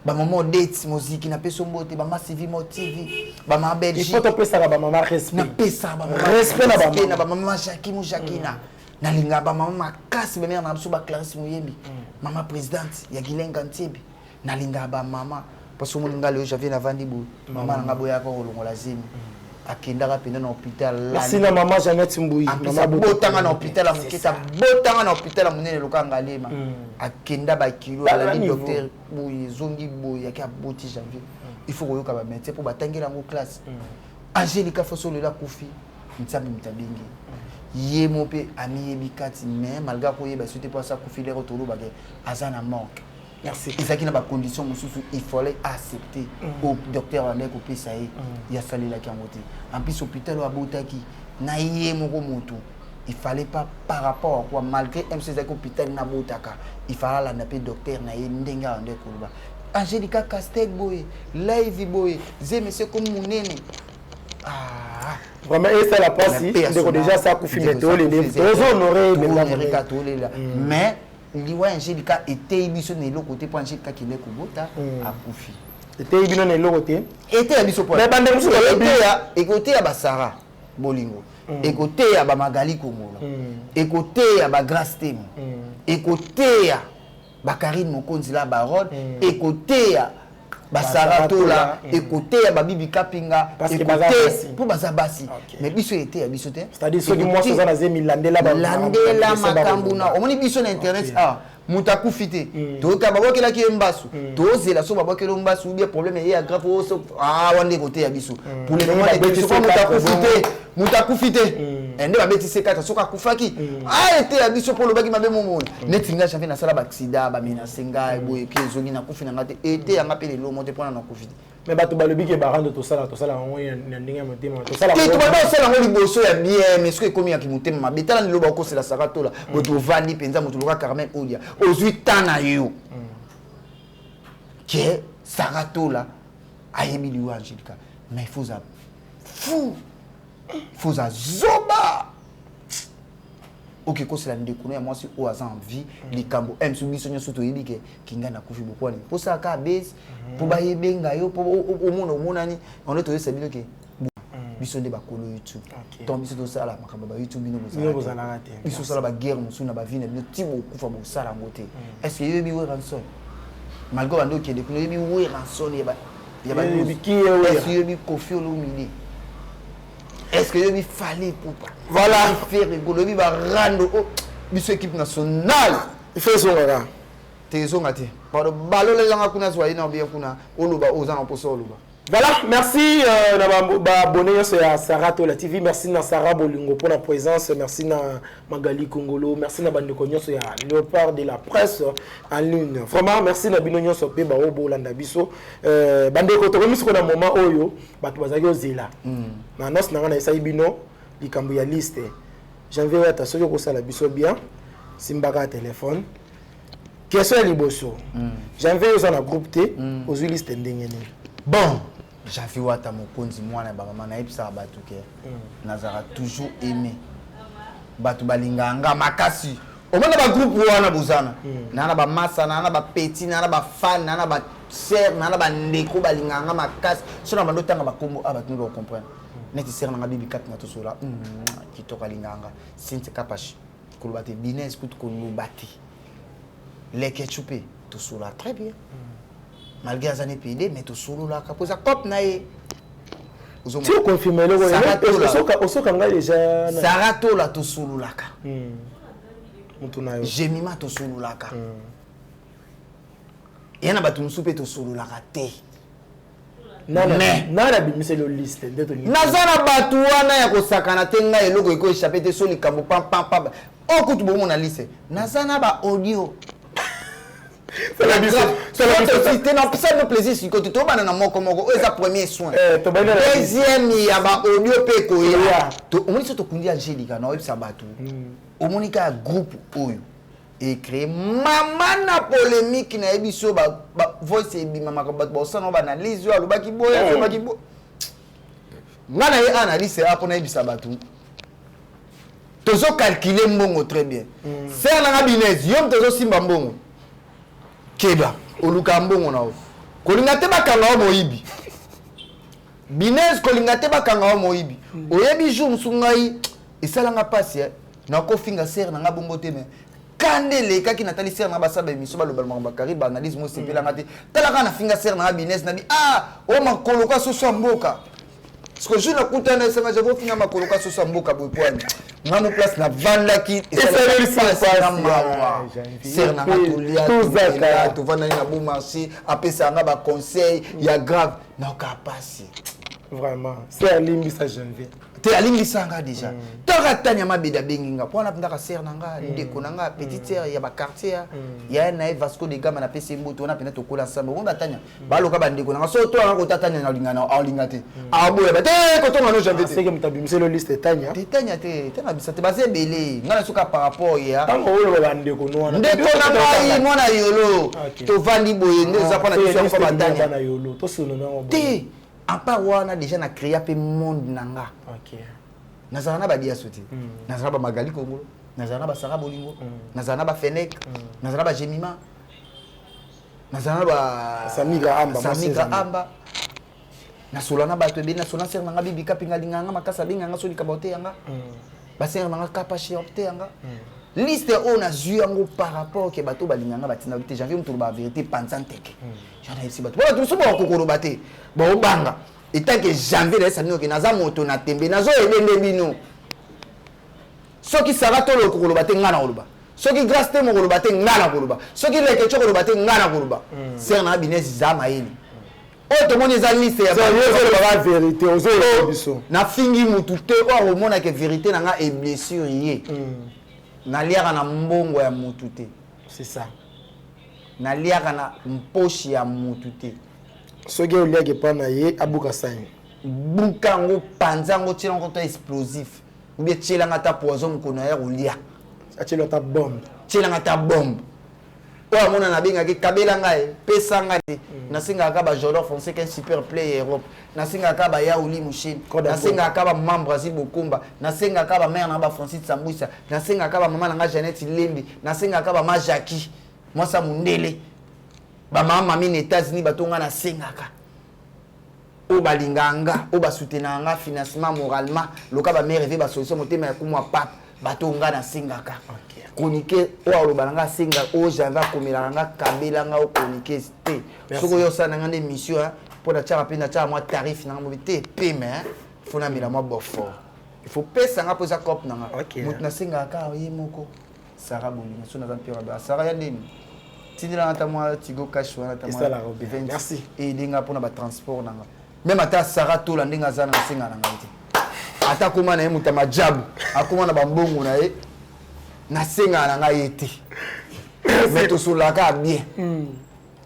Ba maman Odette Moziki na peso mbote, ba mama Sylvie Mo TV, ba mama Belgique. Il faut topesaka ba mama respect. Na pesa ba mama respect na ba respect na mama. ba mama Jackie Mo Jacquina. Na linga ba mama makasi ba mère na biso ba Clarisse Moyembi. Mama présidente ya Gilenga Ntiebe. Na linga ba mama parce que moninga leo Javier na vandi bo. Mama na nga boya ko kolongola zemi. Akendaka pena na hôpital. Merci na mama Jeannette Mbuyi. En plus, Mama abotanga na Boto. hôpital ya moke, abotanga na hôpital ya monene lokola Ngalema. Akenda ba kilo, Tala alandi niveau. docteur boye, ezongi boye, ake aboti Janvier. Il faut koyoka ba médecin po batangela yango classe. Angelica Fosso lelo akufi, Nzambe moto abengi. Ye mo mpe amiyebi kati, mais malgré akoyeba soki te po asa akufi lero tolobake aza na manque. Merci. Ezalaki na ba conditions mosusu, il fallait accepter. Au docteur andaki kopesa ye, ye asalelaki yango te. En plus hôpital oyo abotaki na ye moko moto, il fallait pas par rapport à quoi, malgré MC ezalaki hôpital na botaka, il fallait alanda mpe docteur na ye ndenge andaki koloba. Angelica Castel boye, live boye, zeme se comme monene. Ah. Vraiment, et ça la passe, Na paix à ndeko son déjà âme. ça akufi, mais Ndeko tolele, ça akufi, tozo honorer, tozo mais honorer ka tolela. Mais liwa Angelica eteyi biso na eloko te, po Angelica akende kobota, akufi. Eteyi bino na eloko te? Eteya biso po Mais bande mosusu balobi- Eteya, ekoteya ba Sarah Bolingo. Ekoteya ba Magali Kongola. Ekoteya ba Grace Temo. Ekoteya ba Karine Mokonzi la Baronne. Ekoteya ba Ba Sarah Sarah Tola. Tola. Ekoteya ba Bibi Kapinga. Parce que Ekoteya baza basi. po baza basi. Mais biso eteya biso te. C'est-à-dire soki mwasi oza na zemi, landela ba- Landela ba- makambo ba- na. Omoni biso na internet, ah, moto akufi te. Toyoka babwakelaki ye mbasu. Tozela so babwakeli ye mbasu, ou bien problème ye ya grave, oyo so, ah, wana ekoteya biso. Pour le moment, Ndenge babeti soki moto se akufi quatre, te, moto akufi te. Nde babeti se quatre, soki akufaki, ah, eteya biso mpo olobaki mabe momona. Neti nga, j'avais nasala ba accident, ba menace ngai, boye, ki ezongi, nakufi na nga te. Eteya nga mpe lelo mo te mpona nakufi te. Mais bato balobi ke barando tosala, tosala yango na ndenge ya motema, tosala Te, yango- tobanda kosala yango liboso ya bien, mais soki ekomi ya kimotema mabe, tala lelo bakosela Sarah Tola. Moto ovandi mpenza, moto loka Carmen Odia, ozwi temps na yo ke Sarah Tola ayebi liwa Angelica, mais il faut za fou, il faut za zoba. Oke kosela ndeko no ya mwasi oyo aza en vie, likambo M so biso nyonso toyebi ke kinga nakufi bokwani. Mpo sala kaka base, mpo bayebenga yo, mpo omona omonani, ono toyebisa bino ke biso nde bakolo YouTube. Donc biso tosala makambo ba YouTube, bino Bino bozalaka bozalaka te. te. Biso tosala ba guerre mosusu na ba vie na bino ti bokufa bosala yango te. Est-ce que yoyebi Werrason? Malgré bando okende kuna, oyebi Werrason ya ba Yoyebi qui est Werra? Est-ce que yoyebi Koffi Olomide? Est ce que yobi Fally Ipupa? Voilà. Ferre Gola, oyebi ba rando oh, biso équipe nationale. Il faut ezonga kaka. Te ezonga te. Pardon, balola ezanga kuna zwa ye na bien kuna oloba oyo oza na mposa oloba. Voilà, merci euh, na ba, ba abonné nyonso ya Sarah Tola TV, merci na Sarah Bolingo pour la présence, merci na Magali Kongolo, merci na bandeko nyonso ya Léopard de la presse en ligne. Vraiment merci na bino nyonso pe ba obo landa biso. Euh, bandeko tokomi siko na moment oyo bato bazalaki ozela. Na annonce na nga na esali bino likambo ya liste. Janvier Wata soki okosala biso bien, simbaka téléphone. Question ya liboso. Janvier oza na groupe te, ozwi liste ndenge nini? Bon, Janvier Wata mokonzi mwana ya bamama nayebisaka bato ke nazalaka toujours aimé. Bato balingaka nga makasi. Omona ba groupe wana bozana. Naa na ba masa, naa na ba petit, naa na ba fan, naa na ba sœur, naa na ba ndeko balingaka nga makasi. So na bando tanga ba kombo a bato nde ba comprendre. Neti sœur na nga bibi kati na tosola. Kitoko alingaka nga. Cynthia Kapashi. Koloba te Binez kutu koloba te. Leketchou mpe tosola très bien. Malgré aza ne PD mais tosololaka po eza cop na ye. Ti oconfirme eloko Sarah Tola. osoka ngai déjà na- Sarah Tola tosololaka. Mutu na yo. Jemima tosololaka. Eya na bato mosusu mpe tosololaka te. Nana Mais- nana abimiseli yo liste nde tolingi. Naza na bato wana ya kosakana te ngai eloko eko échappe te so likambo pampampam oyo kutu bomona liste naza na ba audio. Sala biso- sala biso- Te napesa bino plaisir sikoyo te tobanda na moko moko oyo eza premier soin. Eh, tobandi na Deuxième ya ba audio mpe ekoya. Ekoya. Omoni so tokundi Angélika na oyebisa bato omoni kaka groupe oyo ecrée mama na polémique nayebi so ba voice ebimamaka bato baosala ba analyse oyo alobaki boye alobaki boye nga na ye analyse a mpo nayebisa bato tozocalcule mbongo très bien. Sœur nanga Binez, yo moto ozosimba mbongo, keba oluka mbongo na yo kolinga te bakanga yo moyibi. Binez, kolinga te bakanga yo moyibi. Oyebi jour mosusu ngai esalanga mpasi eh, nakofinga sœur nanga bongo te mais kande elekaki natali sœur nanga basala baémission baloba makambo bakari baanalyse mo esepelanga te. Tala kaka nafinga sœur nanga Binez nabi ah o makolo ka soso ya mboka parce que jour nakutana esanga javo ofinga makolo ka soso ya mboka boye po ani nga mo place navandaki Esaleli pasi na pasi, mawa. ah, Janvier. Sœur nanga tolia Tozaka. tomela tovandani na bon marché apesaka nga baconseil ya grave naoka pasi. Vraiment c'est alimbisa Janvier. Te alimbisa nga déjà taka tanya mabedi abengi nga mpo wana mpendaka sœur na nga ndeko na nga petite sœur ya baquartier ya na ye Vasco de Gama napesi ye mbote wana mpena tokola ensemble omoni batanya baloka bandeko na nga so toyanga kota tanya na olinga na aolinga te aboya ba te kotonga no Janvier te. Seke moto abimiseli yo liste etanya. Te tanya te te na bisa te baza ebele nga na soka par rapport ya ntango oloba bandeko no wana ndeko na ngai mwana yolo tovandi boye nde eza mpona biso yango batanya bana yolo tosolola yango boye. Te à part wana déjà na créa mpe monde na nga. Ok. Nazala na badiaso te nazala na bamagali kongolo nazala na basara bolingo nazala na bafenek nazala na bajemima nazala na ba Samigra Amba, mwasi Samigra Zambie. Amba nasola na bato ebele nasola sœur nanga bibi kapinga alinganga makasi abenganga so likambo te yanga basœur nanga kapashi te yanga liste oyo nazwi yango par rapport ke bato balinganga batinda te Janvier moto oloba vérité panza nteke jean nayebisi bato po bato mosusu bakokoloba te baobanga etanke Janvier nayesa bino ke naza moto na tembe nazoyebe nde bino soki Sara tolo okokoloba te nga na koloba soki Grâce te mokoloba te nga na koloba soki Leketio koloba te nga na koloba. Sœur na Binesi za mayele oyo tomoni eza liste ya So, yo ozolobaka vérité ozoyeba biso. Nafingi mutu te oyo akomonaka vérité na nga eblessure ye naliaka na mbongo ya mutu te. C'est ça. Naliaka na mposhi ya mutu te. Soki oliaki epa na ye abuka sani. Buka yango panza yango tiela yango ta explosif ou bien tielanga ata poison mokolo na ya kolia. Atieli ata bombe. Tielanga ata bombe oyo amona nabengaki kabela ngai pesa ngai te nasengaka kaka bajordor français qu'un super play ya Europe nasengaka kaka bayauli mushine nasengaka kaka bamama Brazil Bokomba nasengaka kaka bamare na nga bafrancis Sambwisa nasengaka kaka bamama na nga Jeannette Lembi nasengaka kaka bama Jacki mwasa mondele bamama mami na États-Unis bato nga nasengaka oyo balingaka nga oyo basoutenaka nga financement moralement loka bamare eve basolution motema ya kumwa pape bato oyo nga nasengaka chroniqueur oyo aloba na nga asenga oyo Janvier akomelaka nga kabela nga oyo chroniqueuse te soki oyo osala na nga nde mission mpo natiaka mpe natiaka mwa tarif na nga mobi te peme fo namela mwa beaufort. Il faut pesa nga mpo eza cope na nga. Ok. Moto nasengaka kaka ye moko Sara bolingo so naza mpio ba Sara ya ndeni tindela nga ata mwa tigo cash wana ata mwa Esalaka bien. 20. Merci. Eyede nga mpona batransport na nga meme ata Sara Tola ndenge aza na nasenga na ngai te, ata akóma na ye moto ya majabu, akóma na bambongo na ye, nasengaka na ngai ye te, mais tosololaka bien.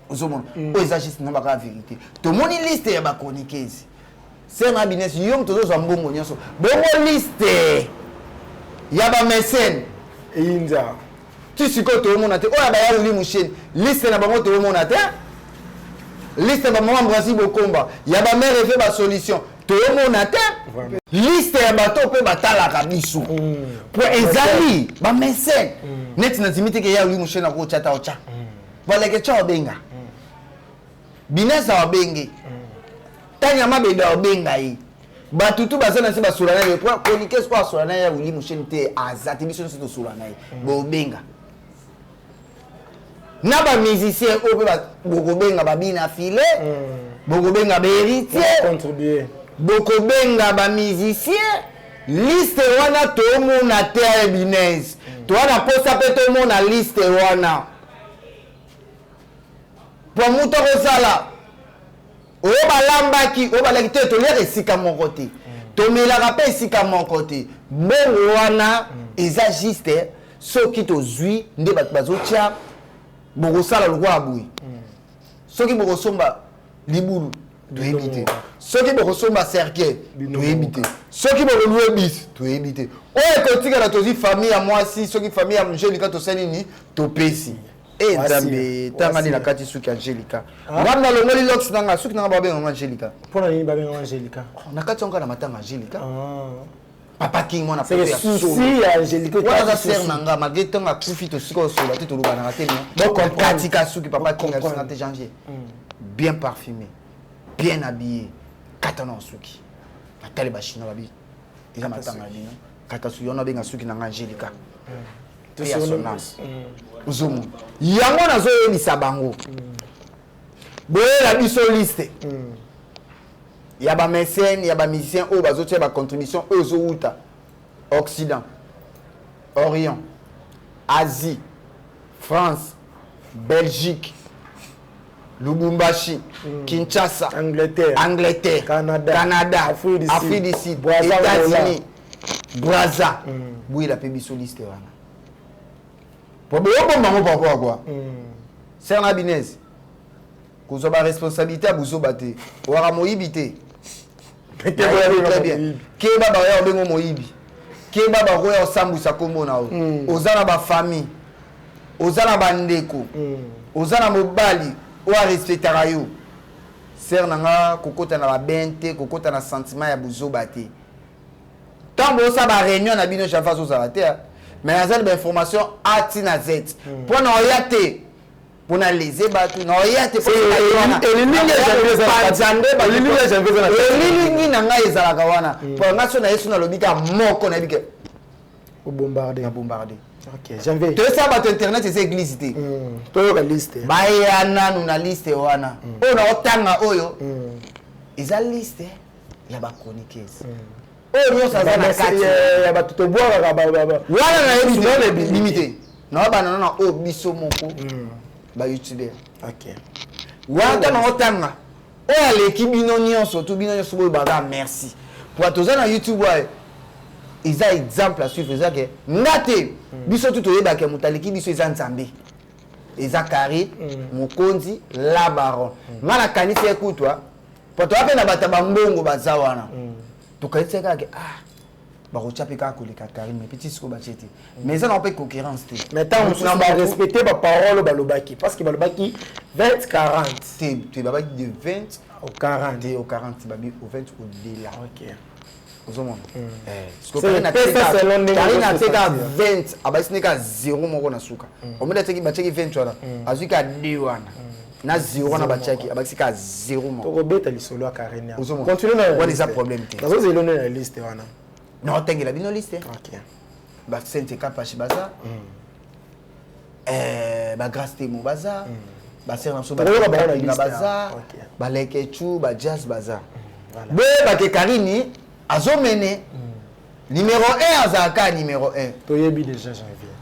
Ozomona oyo eza juste no baka vérité. Tomoni liste ya bachroniqueuse ser na bines yo moto ozozwa mbongo nyonso, bongo liste ya bamécène Eyinza. Ti sikoyo toomona te. Oyo ya baya Wili Musheni, liste na bango toomona te. Liste ya bamama Brasi Bokomba, ya bamare efe basolution, toomona te. Liste ya bato mpe batalaka biso po ezali bamécène neti nandimi te ke ya Wili Musheni akotya ta otya baleke tya obenga binesa obenge tanya mabeda obenga ye. Bato tu baza na se basola na ye po chroniqueuse oyo asola na ye ya Wili Musheni te aza te. Biso nyonso tosola na ye, bobenga na bamusicien oyo mpe bokobenga babina file, bokobenga bahéritier, Contribuer. Bokobenga bamusicien. Liste wana tomona te ya Ebinese, toza na posa mpe tomona liste wana po moto akozala oyo balambaki, oyo balaki te. Toliaka esika moko te, tomelaka mpe esika moko te. Mbongo wana eza juste soki tozwi nde bato bazotya, bokosala lokola boye. Soki bokosomba libulu, toyebi te. Soki bokosomba cercueil, toyebi te. Soki bokolouer bus, toyebi te. Oyo ekotikala, tozwi famille ya mwasi, soki famille ya Angelika, tosali nini? Topesi e Nzambe. Tangani na kati suki Angelika, ngam nalongoli locks nanga, suki nanga babenganga Angelika. Mpona nini babenganga Angelika? Na kati yango na matanga Angelika, Papa King mwana. Souci ya Angélique. Wana aza sere na nga malgré ntango akufi, tosika osola te, tolobanaka te. Katika suki Papa King abisinga te, Janvier bien parfumé, bien habillé, kata na suki. Natali bachinois, babi eza matanga na bino, kata suki wana, abenga suki na nga Angélika pe ya son âme. Ozomona yango, nazoyebisa bango, boyela biso liste ya bamécène, ya bamusicien oyo bazotia bacontribution oyo ezowuta Occident, Orient, Asie, France, Belgique, Lubumbashi, Kinshasa, Angleterre, Angleterre, Canada, Canada, Afrique du Sud, Afrique du Sud, Brazza, États-Unis, Braza. Boyela mpe biso liste wana po boyobombango par rapport à quoi? Ser na binese kozwa baresponsabilité ya buzoba te, owaka moyibi te. Très bien, keba bakoya kobenga moyibi, keba bakoya kosambwisa nkombo na yo. Oza na bafamille, oza na bandeko, oza na mobali oyo arespectaka yo. Ser na nga, kokota na baben te, kokota na sentiment ya buzoba te. Ntango bosala baréunion na bino, Janvier azozala te, mais aza na bainformation a ti na z mpo na oya te, mpona leze bato na oya te. Elilingi na ngai ezalaka wana mpo nga so na ye so nalobi kaka moko, nayebi ke Obombarde. Na bombarde. Ok, Janvier. Toyesala bato, internet eza église te. Toyoka liste. Baya nanu na liste wana oyo naotanga, oyo eza liste ya bachroniqueuse oyo nyonso aza na kati. Ya bato tobwakaka. Wana nayebi bimi te, naobana na oyo biso moko bayoutubeur wana. Ntango otanga oyo aleki bino nyonso, to bino nyonso boyo baka merci po toza na YouTube oyo eza exemple à suivre. Eza ke nga te, biso tu toyebaka moto aleki biso eza Nzambe, eza Carine Mokonzi la baron. Nga nakanisi ye kutwa po toya mpe na bato ya bambongo baza wana, tokanisi ye kaka ke ah, bakotya mpe kaka koleka Karine, mais petit sikoyo batie te, mais eza nango mpe concurrence te. Mais ntango mosusu barespecte baparole balobaki, parce que balobaki 20 40. Te te, babaki de 20 au 40. Te, au 40, babi au 20 au delà. Ozomona Karine atieka 20, abakisi nde kaka 0 moko na suka. Omoni, atiaki, batiaki 20 wana, azwi kaka 2 wana na 0 wana batiaki, abakisi kaka 0 moko. Tokobeta lisolo ya Karine. Wana eza problème te. Nazozela nde na liste wana. Naotengela bino liste. Basente Kapashi baza, bagrâce Temo baza, basere na biso baza, balekechu, bajazz baza. Boyebake Karini azomene. Numéro 1 azalaka numéro 1. Toyebi déjà Janvier.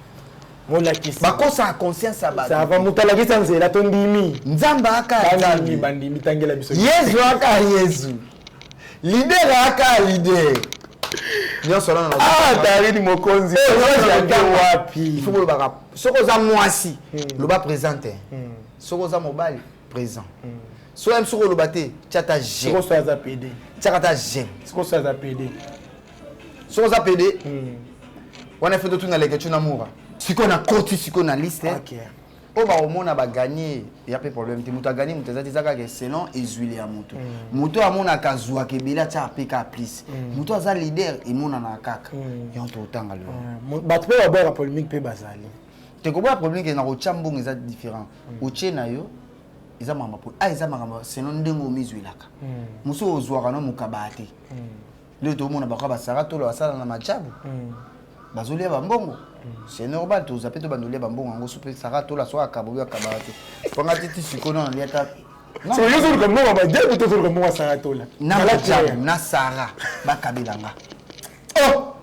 Molakisi. Bakosaka conscience ya bato. Ça va moto alakisa nzela tondimi. Nzambe aka Nzambe. Bandimi tangela biso. Yezu aka Yezu. Leader aka leader. Nyonso wana na Ah, Tarine Mokonzi. Eh, wapi? Il faut bolobaka soki oza mwasi hmm. loba présente. Hmm. Soki oza mobali présent. Hmm. Soki soki oloba te tia ta j'aime. Soki oza PD. Tiaka ta j'aime. Soki oza PD. Soki oza PD. Wana faut totuna leke tuna mura. Sikoyo nakoti sikoyo na liste. Okay. Oyo bakomona baganye ya mpe problème te. Moto aganye moto eza te, eza kaka selon ezwili ya moto. Moto oyo amonaka azwaka ebele atiaka mpe kaka plus. Moto aza leader emonanaka kaka. Yango totanga lelo. Bato mpe baboyaka polémique mpe bazali. Te, koboya polémique na kotya mbongo eza différent. Otie na yo eza makambo po a eza makambo selon ndenge omizwelaka. Mosusu ozwaka no mokabaa te. Lelo tomona bakoka basara tolo basala na majabu. Bazolia bambongo. C'est normal, toza mpe tobanda olia bambongo yango so mpe sara tola so akaba oyo akabaka te. Panga te ti sikoyo nano alia ta. Yo ozoluka mbongo majabu to ozoluka mbongo ya Sara Tola? Na majabu na Sara bakabelanga. Oh!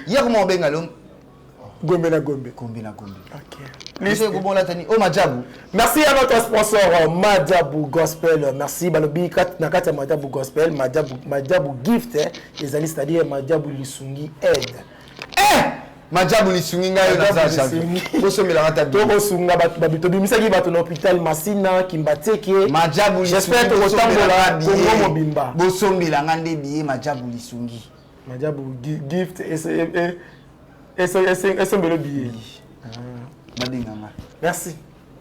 Ye koma obenga lo Gombe na Gombe. Gombe na Gombe. Ok. Oh, Madjabou. Merci à notre sponsor Madjabou Gospel. Merci Balobi na kati ya Madjabou Gospel, Madjabou Madjabou Gift, les c'est-à-dire Madjabou Lisungi aide. Eh! Madjabou Lisungi ngai na za janvier. Bosomela ngata bi. Tokosunga bato babi tobimisaki bato na hôpital Masina Kimbateke. Madjabou J'espère tokotambola Congo mobimba. Bosombela nga nde billet Madjabou Lisungi. Madjabou Gift esombelo billet. Babenganga. Merci.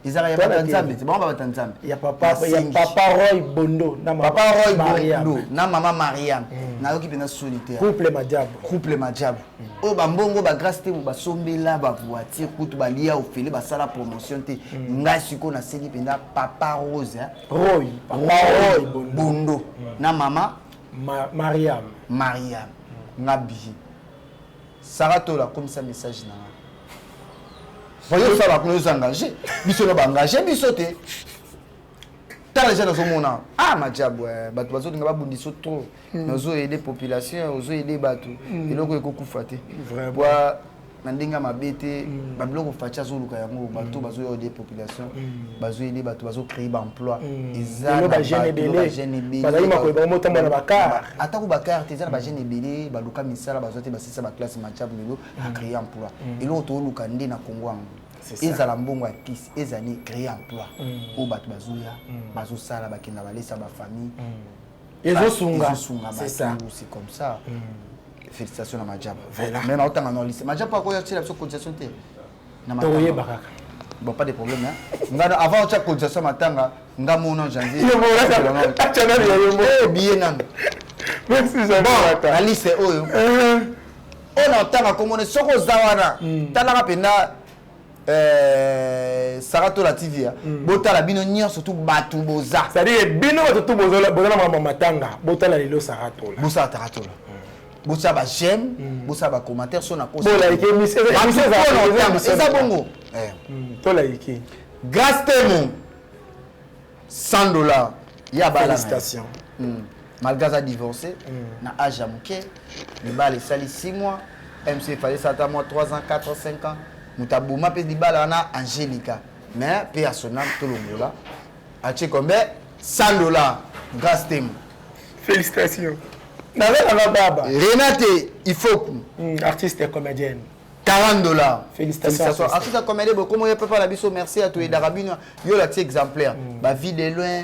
Ezalaka ya bato ya Nzambe te, bango bato ya Nzambe. Ya papa, ya papa Roy Bondo na mama Papa Roy Bondo na mama Mariam. Nayoki mpenza solitaire. Couple Madjabou. Couple Madjabou. Oyo bambongo ba grâce te basombela ba voiture kutu balia ofele basala promotion te. Ngai sikoyo nasengi mpenza papa Rose. Roy. Papa Roy Bondo na mama Mariam. Mariam. Nga billet. Sarah Tola komisa message na nga. Voyez osala kuna ozo engagé. Biso na ba engagé biso te. Tala déjà nazomona ah majabu bato bazolinga babundisa trop. Nazo aider population, ozo aider bato. Eloko ekokufa te. Vraiment. Na ndenge mabe te, babiloko Fatshi azoluka yango, bato bazo aider population, bazo aider bato, bazo créer ba emploi. Eza na ba jeune ebele. Bazali makoyeba bango motambo na bakar. Atako bakar te, eza na ba jeune ebele, baluka misala bazwa te, basisa ba classe majabu lelo a créer emploi. Eloko toluka nde na Congo yango. Ezala mbongo ya kisi, ezali créer emploi. Oyo bato bazoya, bazosala, bakenda balesa ba famille. Ezosunga. C'est ça. C'est comme ça. Félicitations à Madjabou. Mais na otanga no lycée. Madjabou akoya tila biso cotisation te. Na matanga. Toyeba kaka. Bon, pas de problème hein. Nga avant otia cotisation matanga, nga mona janvier. Yo mona ka tchana ya yo mo. Eh billet nanu. Merci Janvier. Bon, na lycée oyo. On entend komona soko zawana. Talaka pena Sarah Tola TV. Botala bino nyonso surtout batu boza. C'est-à-dire bino bato tout boza boza na matanga, botala lelo Sarah Tola. Bosala Sarah Tola. Bosala ba j'aime, bosala ba commentaire so na posa. Bola like mise eza bongo. To like. Grâce Temo $100 ya bala. Félicitations. Malgré ça divorcé na âge ya moke, libala esali 6 mois, MC fallait ça moi 3 ans, 4 ans, 5 ans. Mutabuma pe libala na Angelica. Mais pe à son âme tolongola. Atie combien? $100. Grâce Temo. Félicitations. Naza baba. Renate Ifoku. Artiste et comédienne. $40. Félicitations. Artiste et comédienne, bon, comment il peut pas la biso, merci à toi et Darabino. Yo la exemplaire. Ba vie de loin,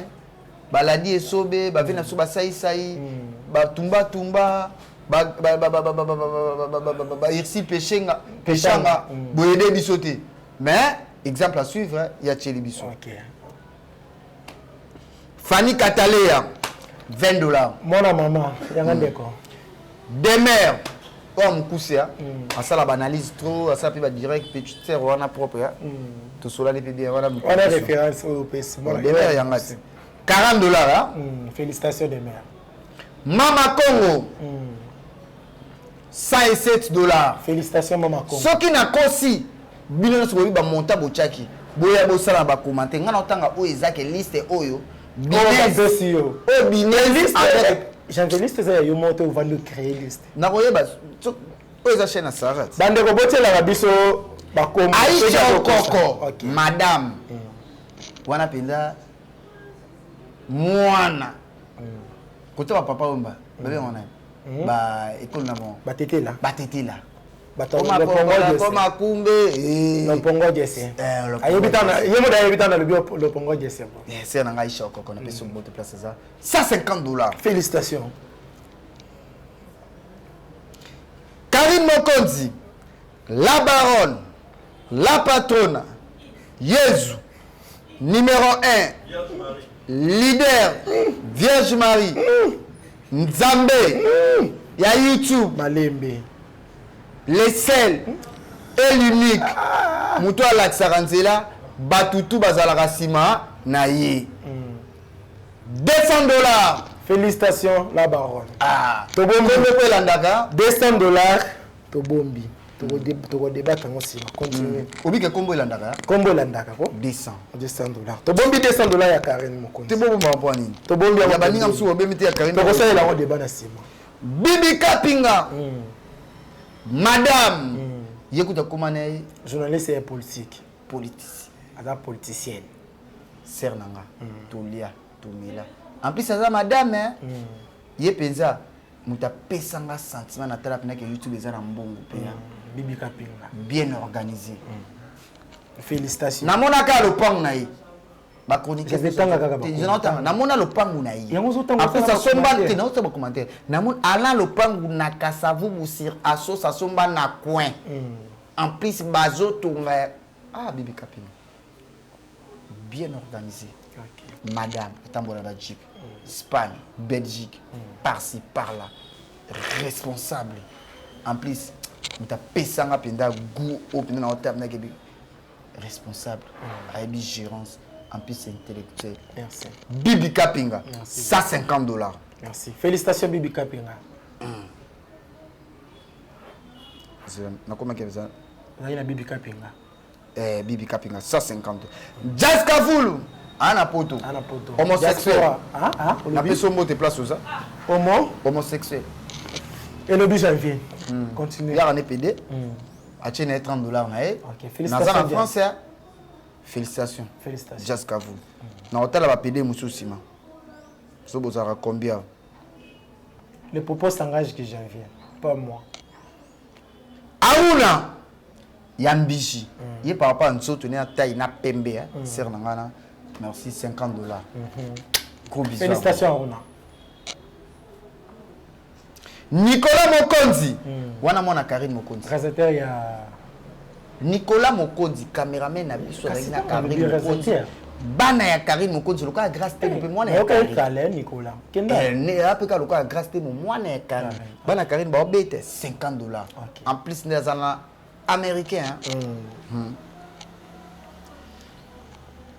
ba ladi et sobe, ba vie na so ba sai sai, ba tumba tumba, ba ba ba ba ba ba ba ba ba ba ba ba ba irsi pechenga, pechanga, boyede bisoté. Mais exemple à suivre, il y a Tcheli biso. OK. Fanny Catalea $20. Mona maman, yanga ndeko. Demer oyo mokuse asala ba analyse trop, asala pe ba direct pe tu sais wana propre ya. Tosolali pe bien wana. Wana référence oyo pesi. Demer yanga ti. $40 hein. Félicitations Demer. Mama Congo. $107. Félicitations Mama Congo. Soki na kosi bino nyonso boyebi ba monta botiaki. Boya bosala ba commentaire. Nga na otanga oyo ezake liste oyo. Binez. Oyo binez avec. Janvier, liste eza ya yo moko te, ovandi ocréer liste. Nakoyeba oyo eza chaîne ya Sarah. Bandeko, botielaka biso bakombo. Aisha Okoko, madame wana mpenza mwana kota bapapa oyo babenga wana ba ekolo na bango. Batetela. Batetela. Koma kumbe. Lopongo jese ayebi tana ye moto ayebi tana alobi lopongo jese. Sœur na ngai Aisha Okoko, napesi mbote place eza, 150 $. Félicitations. Karine Mokonzi, la baronne, la patronne, Yezu numéro 1, leader, Vierge Marie, Nzambe ya YouTube. Malembe. Le seul et l'unique moto alakisaka nzela, batutu bazalaka nsima na ye, 200 $. Félicitations, la baronne. Ah, tobombi. Kombo mpo elandaka. 200 $, tobombi, tokodebata yango nsima. Continue. Obike kombo elandaka. Kombo elandaka ko. 200. 200 $, tobombi 200 $ ya Karine Mokonzi. Te, bobomba mpo nini? Tobombi. Ya baninga mosusu bobemi te, ya Karine. Tokosalela yango débat na nsima. Bibi Kapinga, madame, ye kuta koma na ye. Journaliste ya politique. Politicien. Aza politicienne. Sœur na nga, tolia, tomela, en plus aza madame. Ye mpenza moto apesanga sentiment na tala mpendake YouTube eza na mbongo mpenza. Bibi Kapinga. Bien organisé. Félicitations. Namonaka lopango na ye. Tanga kaka. Bakonotanga, namona lopangu na ye. Yango ozotanga. Apesa somba te, naosala bacommentaire. Namona ala lopangu na Kasavubu sur Asos, asomba na coin. En plus bazotonga. Ah, Bibi Kapinga, bien organisé. Madame atambola bajeep, Espagne, Belgique, par-ci par-là, responsable. En plus moto apesanga mpenza goût oyo mpenza na otala kebi responsable, ayebi gérance, en plus intellectuel. Merci. Bibi Kapinga. Merci. 150 $. Merci, félicitations, Bibi Kapinga. Nakomaki eza. Ozali na Bibi Kapinga. Eh, Bibi Kapinga 150. Jazz Kavulu ana poto. Ana poto. Homosexuel. Diaspora. Ah, ah, olobi? Napesi yo mbote place oza. Homo. Homosexuel. Elobi Janvier, continue. Yaka ne pd atie na ye 30 $ na ye. Ok, félicitations, naza na Jazz. France ya félicitation. Félicitations. Jazz Kavulu, na kotala bapd mosusu nsima so bozalaka combien. Le propos s'engage que Janvier, pas moi. Aruna ya mbiji ye par rapport à nzoto ne ya taille na pembe, sœur na ngai na merci, 50 $, gros bisous. Félicitations, Aruna. Nicolas Mokonzi wana, mwana Karine Mokonzi. Réalisateur ya. Nicolas Mokonzi, cameraman na biso, azalaki na Kasi Karine ntango Mokonzi. réalisateur. Bana ya Karine Mokonzi lokola Grâce Temo mpe mwana ya Nayoka ye Karine. kala, Nicolas kenda. Apeka lokola Grâce Temo, mwana ya Karine, bana Karine baobeta 50 $. En plus nde aza na américain, hein?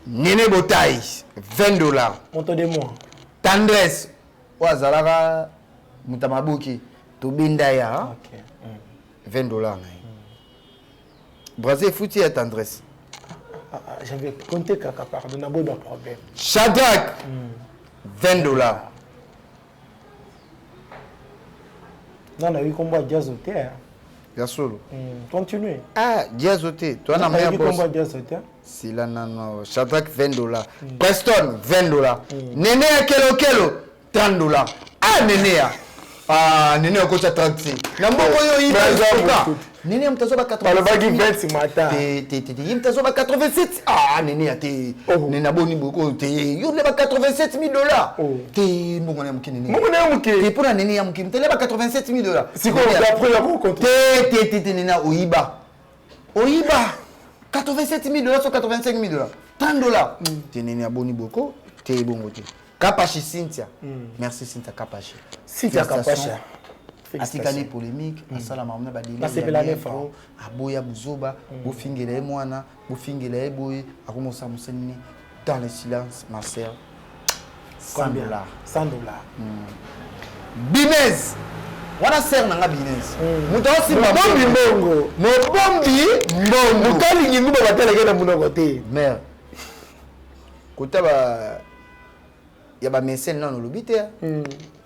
Nene Botai, 20 $. Moto de moi. Tendresse oyo azalaka moto ya maboki, tobenda ya 20 $ na ye. Brazil efuti ya Tendresse. Ah, ah, j'avais compté kaka, pardon, naboyi baproblème. Shadrack, 20 $. Non, nayoki nkombo ya Diazo te, hein. Ya solo. Continue. Ah, Diazo te, toa na Nayoki meya nkombo ya boss. Diazo te. Sila nano. Shadrack, 20 $. Preston, 20 $. Nene ya Kelokelo, 30 $. Ah, Nene ya, ah, Nene okotya 30 te na mbongo oyo Baza oyiba. Nene ya moto azoba 87. Balobaki 20 mata. Te, te, te, te, ye moto azoba 87. Ah, Nene ya te. Oh. Nene aboni boko te, yo nde ba 87 000 $ Oh. te, mbongo na ya moke, Nene. Mbongo na ye moke. Te, mpona Nene ya moke, moto aleba 87 000 $. Sikoyo Nene ya- d'après ya kocontre. Te, te, te, te, Nene oyiba, oyiba 87 000 $ so 85 000 $, 30 $ te. Nene aboni boko te, ebongo te. Kapashi Cynthia, merci Cynthia Kapashi. Cynthia Kapasha. Atikani polémique, asala mamu na Basepela ne fort. Aboya buzoba, bofingela ye mwana, bofingela ye boye, akomosala mosala nini dans le silence. Ma sœur, 100 Combien? dollars. 100 $. Binez wana, sœur na nga Binez, moto aosimba. Mobombi mbongo. Mobombi mbongo. Moto alingi nguba bateleke na monoko te. Mare kota ba ya bamécène nano olobi te.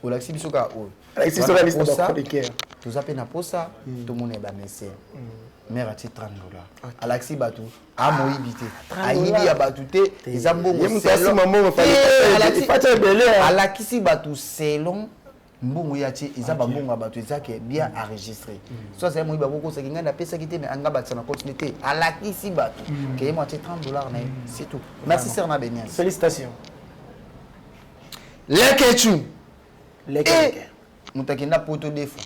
Olakisi biso kaka oyo. Alakisi biso kaka liste ya ba chroniqueur. Toza pe na posa tomona ya ba messieurs. Mère atie 30 dollars. Alakisi bato amoyibi te. Ayibi ya bato te, eza mbongo. Ye moto asima mbongo fati ebele. Alakisi bato selon mbongo ye atie eza bambongo ya bato eza ke bien enregistré. So azali moyibi akokosaki ngai napesaki te mais anga bakisa na compte te. Alakisi bato ke ye mo atie 30 dollars na ye, c'est tout. Merci sœur na Benias. Félicitations. Lekechu. Leke. Moto akenda poto deux fois.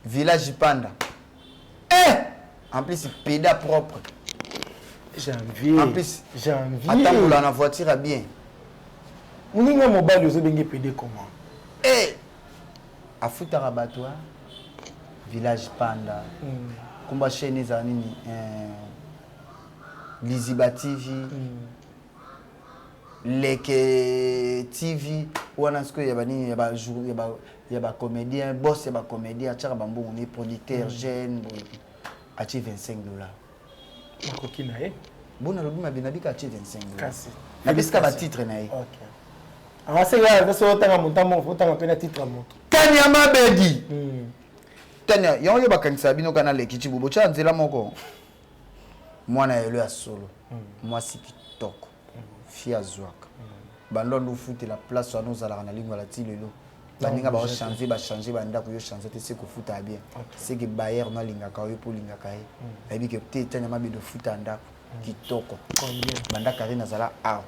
Village Panda. Eh! En plus peda propre. Janvier. En plus janvier. Atambola na voiture à bien. Moninga mobali ozobenge pede comment? Eh! Afutaka bato a Village Panda. Komba chaîne ezala nini? Liziba TV. Leke TV wana sikoyo ya banini ya ba jour ya ba ya ba comédien boss ya ba comédien atiaka ba mbongo ni producteur jeune boye atie 25 dollars makoki na ye bona lobi mabe na bika atie 25 dollars kasi na bisika ba titre na ye ok awasenga so otanga moto moko otanga mpe na titre ya moto Tania Mabedi Tania yango yo bakangisaka bino kana leki cibu botya nzela moko mwana ya elo ya solo mwasi kitoko fi azwaka bando ando ofutela place wana ozalaka na lingwala ti lelo baninga baochange bachange bandako yo change te se kofuta ya bien seke bayer no alingaka yo mpo olingaka ye ayebi ke te Tania Mabedi ofuta ya ndako kitoko banda Karine azala awa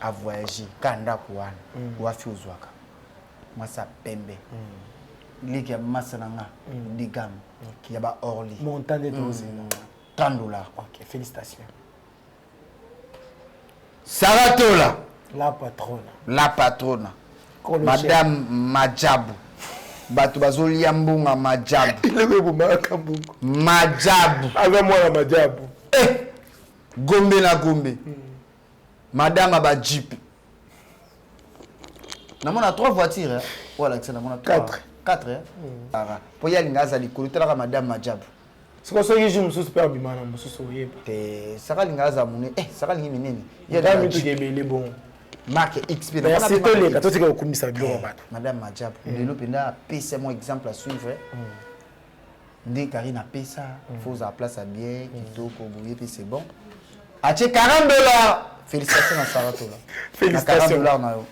avoyage ka ndako wana wafi ozwaka mwasi ya pembe leki ya masa na nga digame ya ba Orly montant de tozela 30 dollars. Ok, félicitations. Sarah Tola. La patrona. La patrona. Madame Majabu. Bato bazolia mbongo Majabu. Eloko ebomaka mbongo. Majabu. Aza mwana Majabu. Eh! Gombe na Gombe. Madame aba jeep. Namona 3 voitures. Voilà, c'est namona 3. 4. 4. Po ya linga azali likolo talaka Madame Majabu. Siko soki jour mosusu mpe abima na mosusu oyeba. Te saka linga aza monene. Eh, saka lingi minene. Ya mituka ebele bongo. Marque XP. Merci toleka totika kokumisa biloko bato. Madame Majabu, lelo mpenza apesa mwa exemple à suivre. Nde Karine apesa, faut ozala place ya bien, kitoko, boye mpe c'est bon. Atie 40 dollars. Félicitations na Sarah Tola. Félicitations. Na 40 dollars na yo.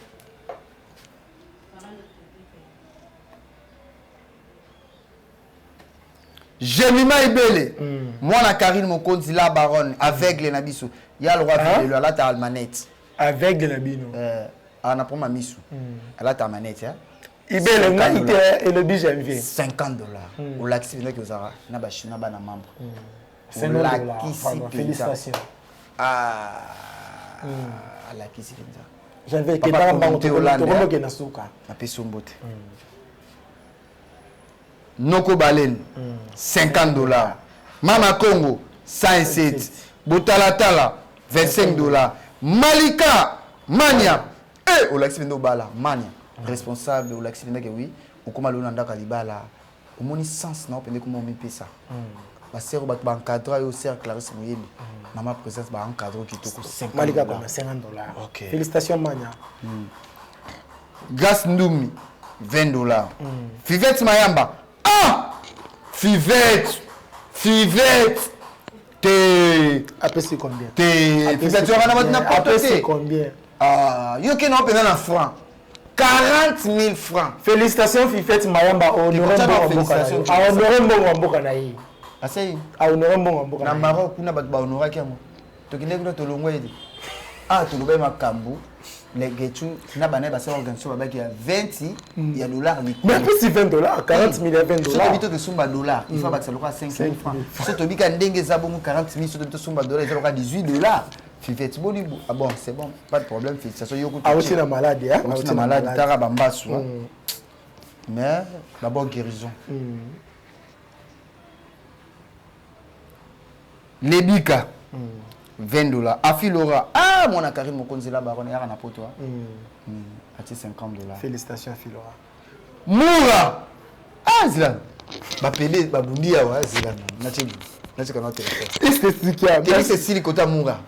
Jemima Ibele, mwana Karine Mokonzi la baronne, aveugle na biso. Ya le roi Fidelo, alata almanette. Aveugle na bino. Ana proma misu. Alata almanette, hein. Ibele ngai te elobi janvier. 50 dollars. Olakisi mpenza ke ozalaka na ba chinois bana membre. 50 dollars. Olakisi mpenza. Félicitations. Ah, alakisi mpenza. Janvier kendaka mbango tokomokende na suka. Napesi yo mbote. Noko Baleine, 50 dollars. Mama Congo, 107. Botalatala, 25 dollars. Malika, Mania. Eh, olakisi mpenza obala, Mania. Responsable, olakisi mpenza ke oui, okoma lelo na ndako ya libala. Omoni sens na yo mpenza ekoma omipesa. Basero bato baencadre yo, sœur Clarisse Moyembi. Mama présence baencadre kitoko 50 Malika koma 50 dollars. Ok. Félicitations Mania. Grace Ndumi, 20 dollars. Fivette Mayamba. Ah! Fivette! Fivette! Te. Apesi combien? Te. Fivette, wana bato na poto te. Apesi combien? Ah, yo ke na opena na franc. 40 000 francs. Félicitations Fifette Mayamba, honoré mbongo mboka na ye. Honoré mbongo mboka na ye. Asei. Honoré mbongo mboka na Maroc kuna bato ba honoraki yango. Tokende kuna tolongwa ete. Ah, tolobaki makambo. Legechu na bana basala organisation babaki ya 20 ya dollars likolo. Mais apesi 20 dollars, 40 000 ya 20 dollars. Soki tokesomba dollar, il faut bakisa lokola 5 000 francs. Soki tobika ndenge eza bongo 40 000, soki tosomba dollar eza lokola 18 dollars. Fivette boni ah bon, c'est bon, pas de problème, félicitations yoko. Auti na malade, hein? Auti na malade, tara bambasu. Mais la bonne guérison. Lebika 20 dollars. Afilora. Ah, mon Karine Mokonzi la baronne, yaka na poto. Ati 50 dollars. Félicitations Afilora. Moura. Ah, zila. Ba pele ba bundi awa zila. Nachi nachi kana téléphone. Esthétique. Keli Cécile kota Moura.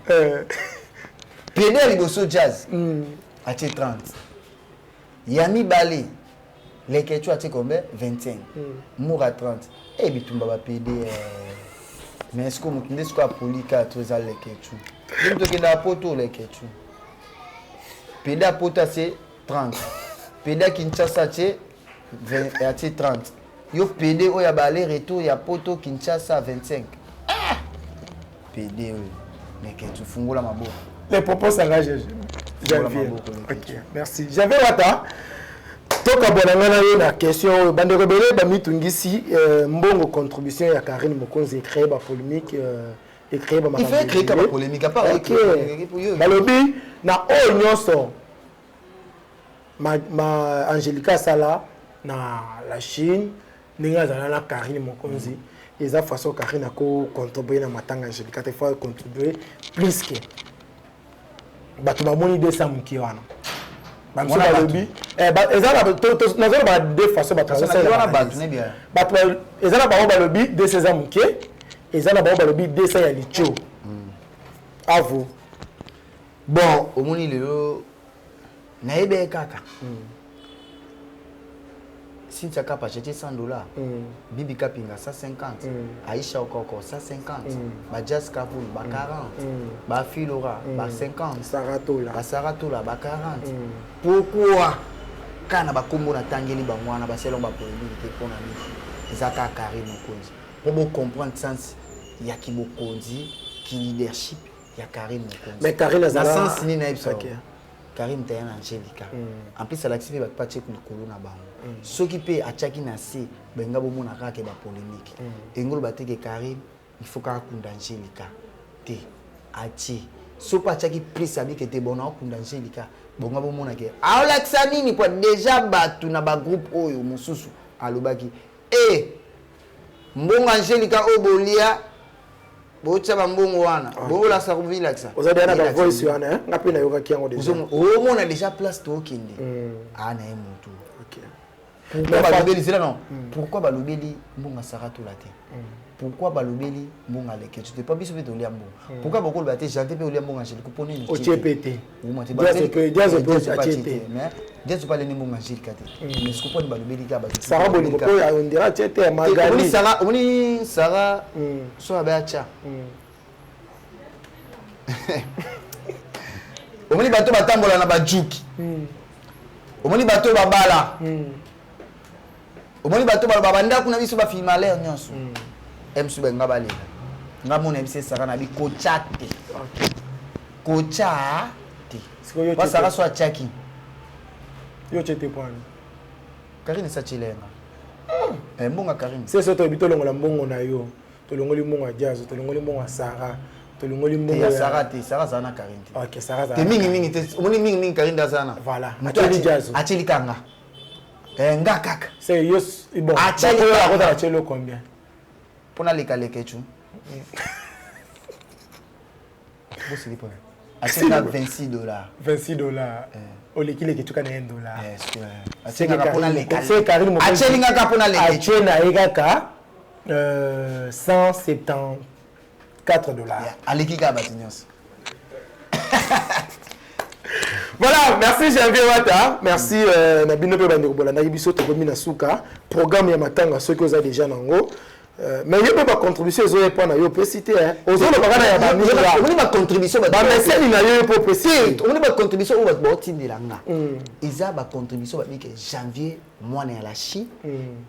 Pele liboso jazz. Ati 30. Ya mibale. Leketchou atie combien? 25. Mura 30. Eh bitumba ba PD. Eh. Mais est-ce que moto nde sikoyo apoli kaka to eza Leketchou? Nde moto okendaka poto Leketchou. PD ya poto atie 30. PD ya Kinshasa atie 20, atie 30. Yo PD oyo ya ba aller retour ya poto Kinshasa 25. Ah! PD oyo. Leketchou fungola maboko. Les propos s'engagent. Janvier. Ok, merci. Janvier Wata. Tokabwana nga na yo na question oyo bandeko ebele bamitungisi euh, mbongo contribution ya Karine Mokonzi ecree ba polémique euh, ecree ba Il faut créer ba polémique à part okay. Balobi na oyo nyonso ma, ma Angelica asala na la Chine ndenge azala na Karine Mokonzi mm. eza façon Karine ako contribuer na matanga Angelica te faut contribuer plus que bato bamoni 200 moke wana bamisu balobi eh, nazoloba deux façon bato bato eza na bango balobi 200 eza moke eza na bango balobi 200 ya litio à vous. Bon, omoni lelo nayebi ye kaka Cynthia Kapa acheté 100 dollars, Bibi Kapinga 150, Aisha Okoko 150, ba Jazz Kavul ba 40, ba Filora ba 50, Sarah Tola. Ba Sarah Tola ba 40. Pourquoi kaka na bakombo natangeli bango wana basala yango bapolémique te? Mpo na nini? Eza kaka Karine Mokonzi, mpo bocomprendre sens ya kibokonzi, ki leadership ya Karine Mokonzi. Mais Karine na azala sens nini nayebisa? Karine taya na Angelika, en plus alakisi mpe bato mpe atie likolo na bango. Soki mpe atiaki na se, benga bomona kaka ke bapolémique engoloba te ke Karine il faut kaka kunda Angelika te. Atie so mpe atiaki plus, abike te bon naokunda Angelika, bonga bomona ke aolakisa nini, po déjà bato na bagroupe oyo mosusu alobaki e mbongo Angelika oyo bolia, botia bambongo wana, bolakisa kobilakisa. Oza deya na bavoice wana, eh? Nga mpe nayokaki yango déjà. Omona déjà place tookende aa na ye motu. Pourquoi balobeli zela non? Pourquoi balobeli mbongo Sara Tola te? Pourquoi balobeli mbongo Aleke te? Po biso mpe tolia mbongo. Pourquoi bokoloba te Janvier mpe olia mbongo Angélique, mpo nini? Otie mpe te. Jazz mpe atie te. Jazz mpe aleni mbongo Angélika te, mais siko mponi balobeli kaka bato? Sara Bolingo mpo ondira atie te ya Magali. Omoni Sara so abe atya, omoni bato batambola na bajuki, omoni bato babala, omoni bato baloba bandako na biso bafilma lere nyonso msu benga balela. Nga mona yebisa esaka na bi kotya te, kotya te. Basaka so atiaki. Yo tie te pwani? Karine esatielenga mbongo Karine. Se so toyebi, tolongola mbongo na yo, tolongoli mbongo ya Jazz, tolongoli mbongo ya Sara, tolongoli mbongo ya Sara te. Sara azala na Karine te. Ok, Sara. Te, mingi mingi te. Omoni mingi mingi Karine nde aza na Voilà, atieli Jazz. Atieli kanga nga kaka. C'est yo bon. Atieli. Akotala atieli yo combien? Mpona lekaleka ecu bosili mpona atieli 26 dollars. 26 dollars, oleki leki tuka na 1 dollar. Atieli ngaka mpona leka. Atie na ye kaka 174 dollars. Aleki kaka bato nyonso. Voilà, merci Janvier Wata, merci na bino mpe bandeko bolandaki biso. Tokomi na suka programme ya matanga. Soki oza déjà nango, mais yo mpe bacontribution ezoya epa na yo, opesi te, ozoloba kaka ya baomoni bacontribution. Bameseni na yo, yo mpe opesi. Omoni bacontribution oyo bato baotindela nga, eza bacontribution babike Janvier mwana ya lachi,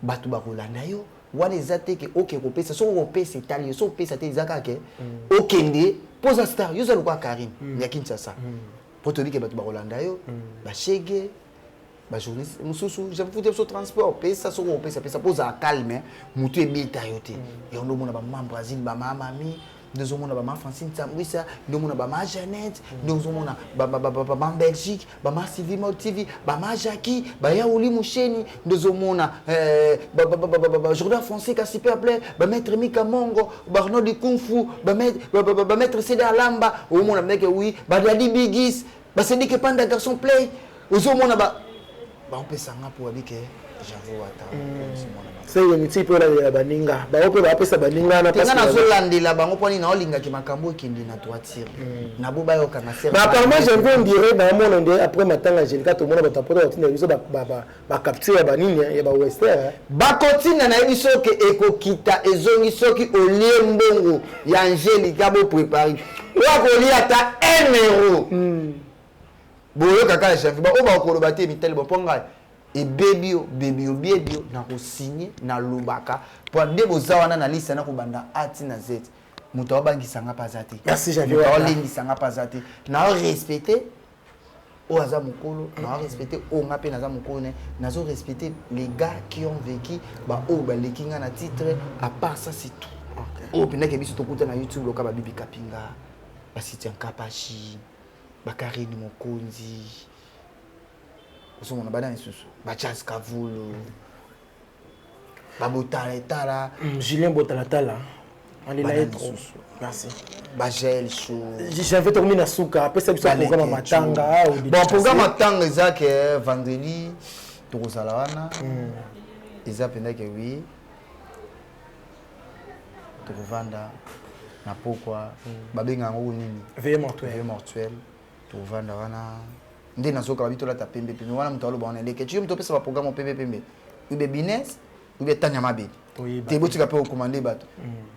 bato bakolanda yo wana. Eza te ke oke kopesa. Soki okopesa etali yo, soki opesa te, eza kaka ke okende mpo oza star. Yo oza lokola Karine ya Kinshasa, mpo toyebi ke bato bakolanda yo, bashege, bajournaliste mosusu. Jafuti biso transport, pesa. Soki okopesa, pesa mpo ozala calme, motu ebeta yo te. Yango nde omona bamama Brésil, bamama mami, nde ozomona bama Francine Sambwisa, nde omona bama Jeannette, nde ozomona bama Belgique, bama Sylvie Mod TV, bama Jackie Bayauli Musheni, nde ozomona Jordan Français kasi Perple, bamaître Mika Mongo, Barnaud Kungfu, bamaître Ceda Alamba, omona meke wi badadi Bigis, basedike Panda Garçon Play, ozomona ba. Baopesa nga mpo babi ke Janvier Wata mokonzi mwana mama. Seye miti mpe olandela baninga bango mpe bapesa baninga na Te nga nazolandela bango mpo nini naolingaki makambo ekende na droiture nabo bayokanga ser. Mais apparemment Janvier on dirait naomona nde après matanga Angelica tomona bato ya poto batinda biso bacapture ya banini ya bawester. Bakotinda nayebi soki ekokita ezongi soki olie mbongo ya Angelica boprépare oyo akolia ata 1 euro. Boyoka kaka Janvier ba oyo bakoloba te mitali bon mpo ngai ebebi yo bebi yo biebi yo nakosigne nalobaka mpo nde boza wana na liste nakobanda A ti na Z. Moto aobangisa nga mpe aza te. Merci, Janvier Moto Wata. aolendisa nga mpe aza te. Nao respecte oyo aza mokolo, nao respecte oyo nga mpe naza mokolo ne, nazo respecte les gars qui ont vécu ba oyo baleki nga na titre. À part ça c'est tout. Oyo mpendake biso tokuta na YouTube loka ba Bibi Kapinga, ba Sitian Kapashi, ba Karine Mokonzi, ozomona bana lisusu ba Jazz Kavulu, ba Botalatala. Julien Botalatala, alela ye Bana trop. lisusu. Merci. Ba Jael Show. Janvier tokomi na suka, apesa biso Ba programme ya Leke Show. matanga, oyo Bon, programme ya matanga eza ke vendredi tokozala wana. Eza mpenza ke oui, tokovanda na pokwa, babenga yango nini? Veillée mortuaire. Veillée mortuaire. Tokovanda wana nde nazoka babi tolata pembe pembe wana moto aloba wana eleke tiyo moto opesa baprogramme pembe pembe ube bines ube tanya mabele Toyeba. te botika mpe okomande bato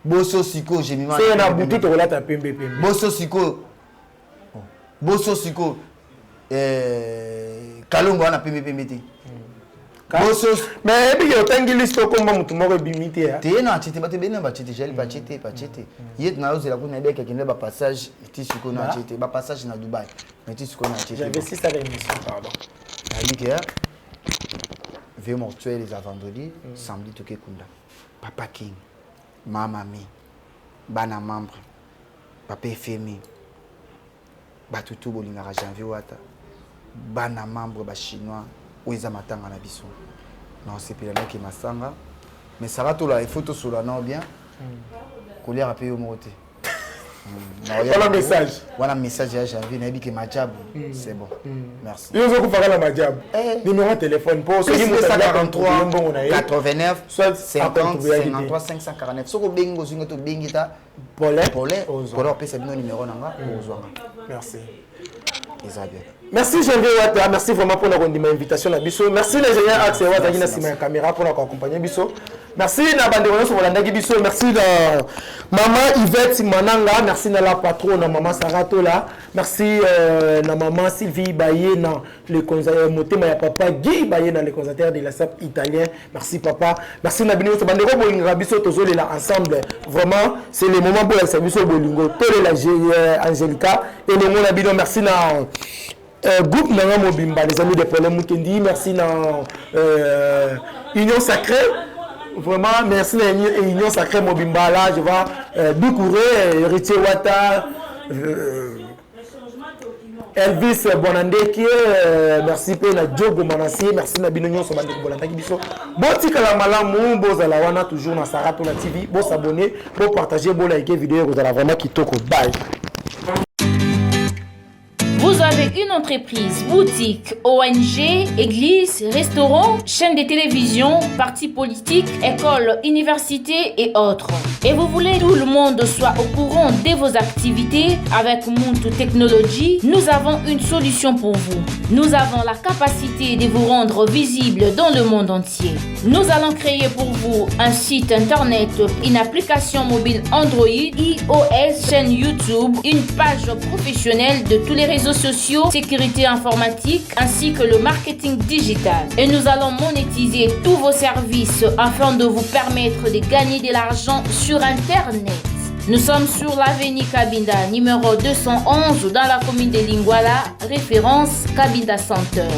boso sikoyo jemima Se na butu tokolata pembe pembe. Boso sikoyo, boso sikoyo, kalongo wana pembe pembe te. Boso Mais ebiki otangi liste okomba motu moko ebimi te, ah. Te na achete bato ebele na bachete jali bachete bachete ye nazozela kuna yebeki akende bapassage ti sikoyo na achete bapassage na Dubai mais ti sikoyo na achete. J'avais six à l'émission, pardon. Nayebi ke veillée mortuaire eza vendredi, samedi toke kunda Papa King, mama mi bana membre papa Efemi bato tu bolingaka Janvier Wata, bana membre bachinois oyo eza matanga na biso na osepela noke masanga mais sara tola il faut tosola nao bien koliaka mpe yo moko te. Wana message. Wana message ya Janvier nayebi ke majabu c'est bon, merci. Yo ozokufaka na majabu. Eh. Numéro ya téléphone mpo soki Plus moto alingi 243 akontribuer mbongo na ye. 89 Soit 50 akontribuer 53 549 soki obengi ozwi nga to obengi ta Paulin. Paulin. Ozwa. Paulin opesa bino numéro na nga ozwa nga. Merci. Eza bien. Merci Janvier Wata, merci vraiment pour notre invitation na biso. Merci l'ingénieur Axel Wata qui na Merci, sima ya caméra pour nous accompagner biso. Merci na bande nyonso bolandaki biso. Merci na maman Yvette Mananga, merci na la patronne na maman Sarah Tola. Merci na maman Sylvie Baye na le conseiller motema ya papa Guy Baye na le conseiller de la SAP italien. Merci papa. Merci na bino nyonso bande ko bolinga biso tozolela ensemble. Vraiment, c'est le moment pour la biso bolingo. Tolela Angelica et le mona bino. Merci na groupe Nanga Mobimba, les amis des problèmes Mukendi, merci na Union Sacrée. Vraiment, merci na Union Sacrée Mobimba. Là, je vois Doucouré, Héritier Wata, Elvis Bonandeke, merci pe na Diogo Manassi, merci na bino nyonso bande bolandaki biso. Botikala malamu, bozala wana toujours na Sarah Tola TV, bo s'abonner, bo partager, bo liker vidéo, kozala vraiment kitoko. Bye. Vous avez une entreprise, boutique, ONG, église, restaurant, chaîne de télévision, parti politique, école, université et autres. Et vous voulez que tout le monde soit au courant de vos activités? Avec Muntu Technology, nous avons une solution pour vous. Nous avons la capacité de vous rendre visible dans le monde entier. Nous allons créer pour vous un site internet, une application mobile Android, iOS, chaîne YouTube, une page professionnelle de tous les réseaux sociaux, sécurité informatique ainsi que le marketing digital. Et nous allons monétiser tous vos services afin de vous permettre de gagner de l'argent sur Internet. Nous sommes sur l'avenue Kabinda, numéro 211, dans la commune de Lingwala, référence Kabinda Center.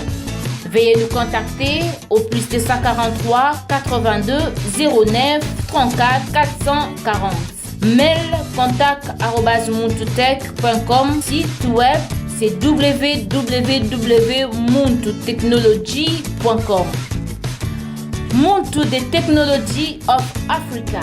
Veuillez nous contacter au plus 243 82 09 34 440. Mail contact arobase muntutech point com. Site web c'est w w w muntu technology point com. Muntu the Technology of Africa.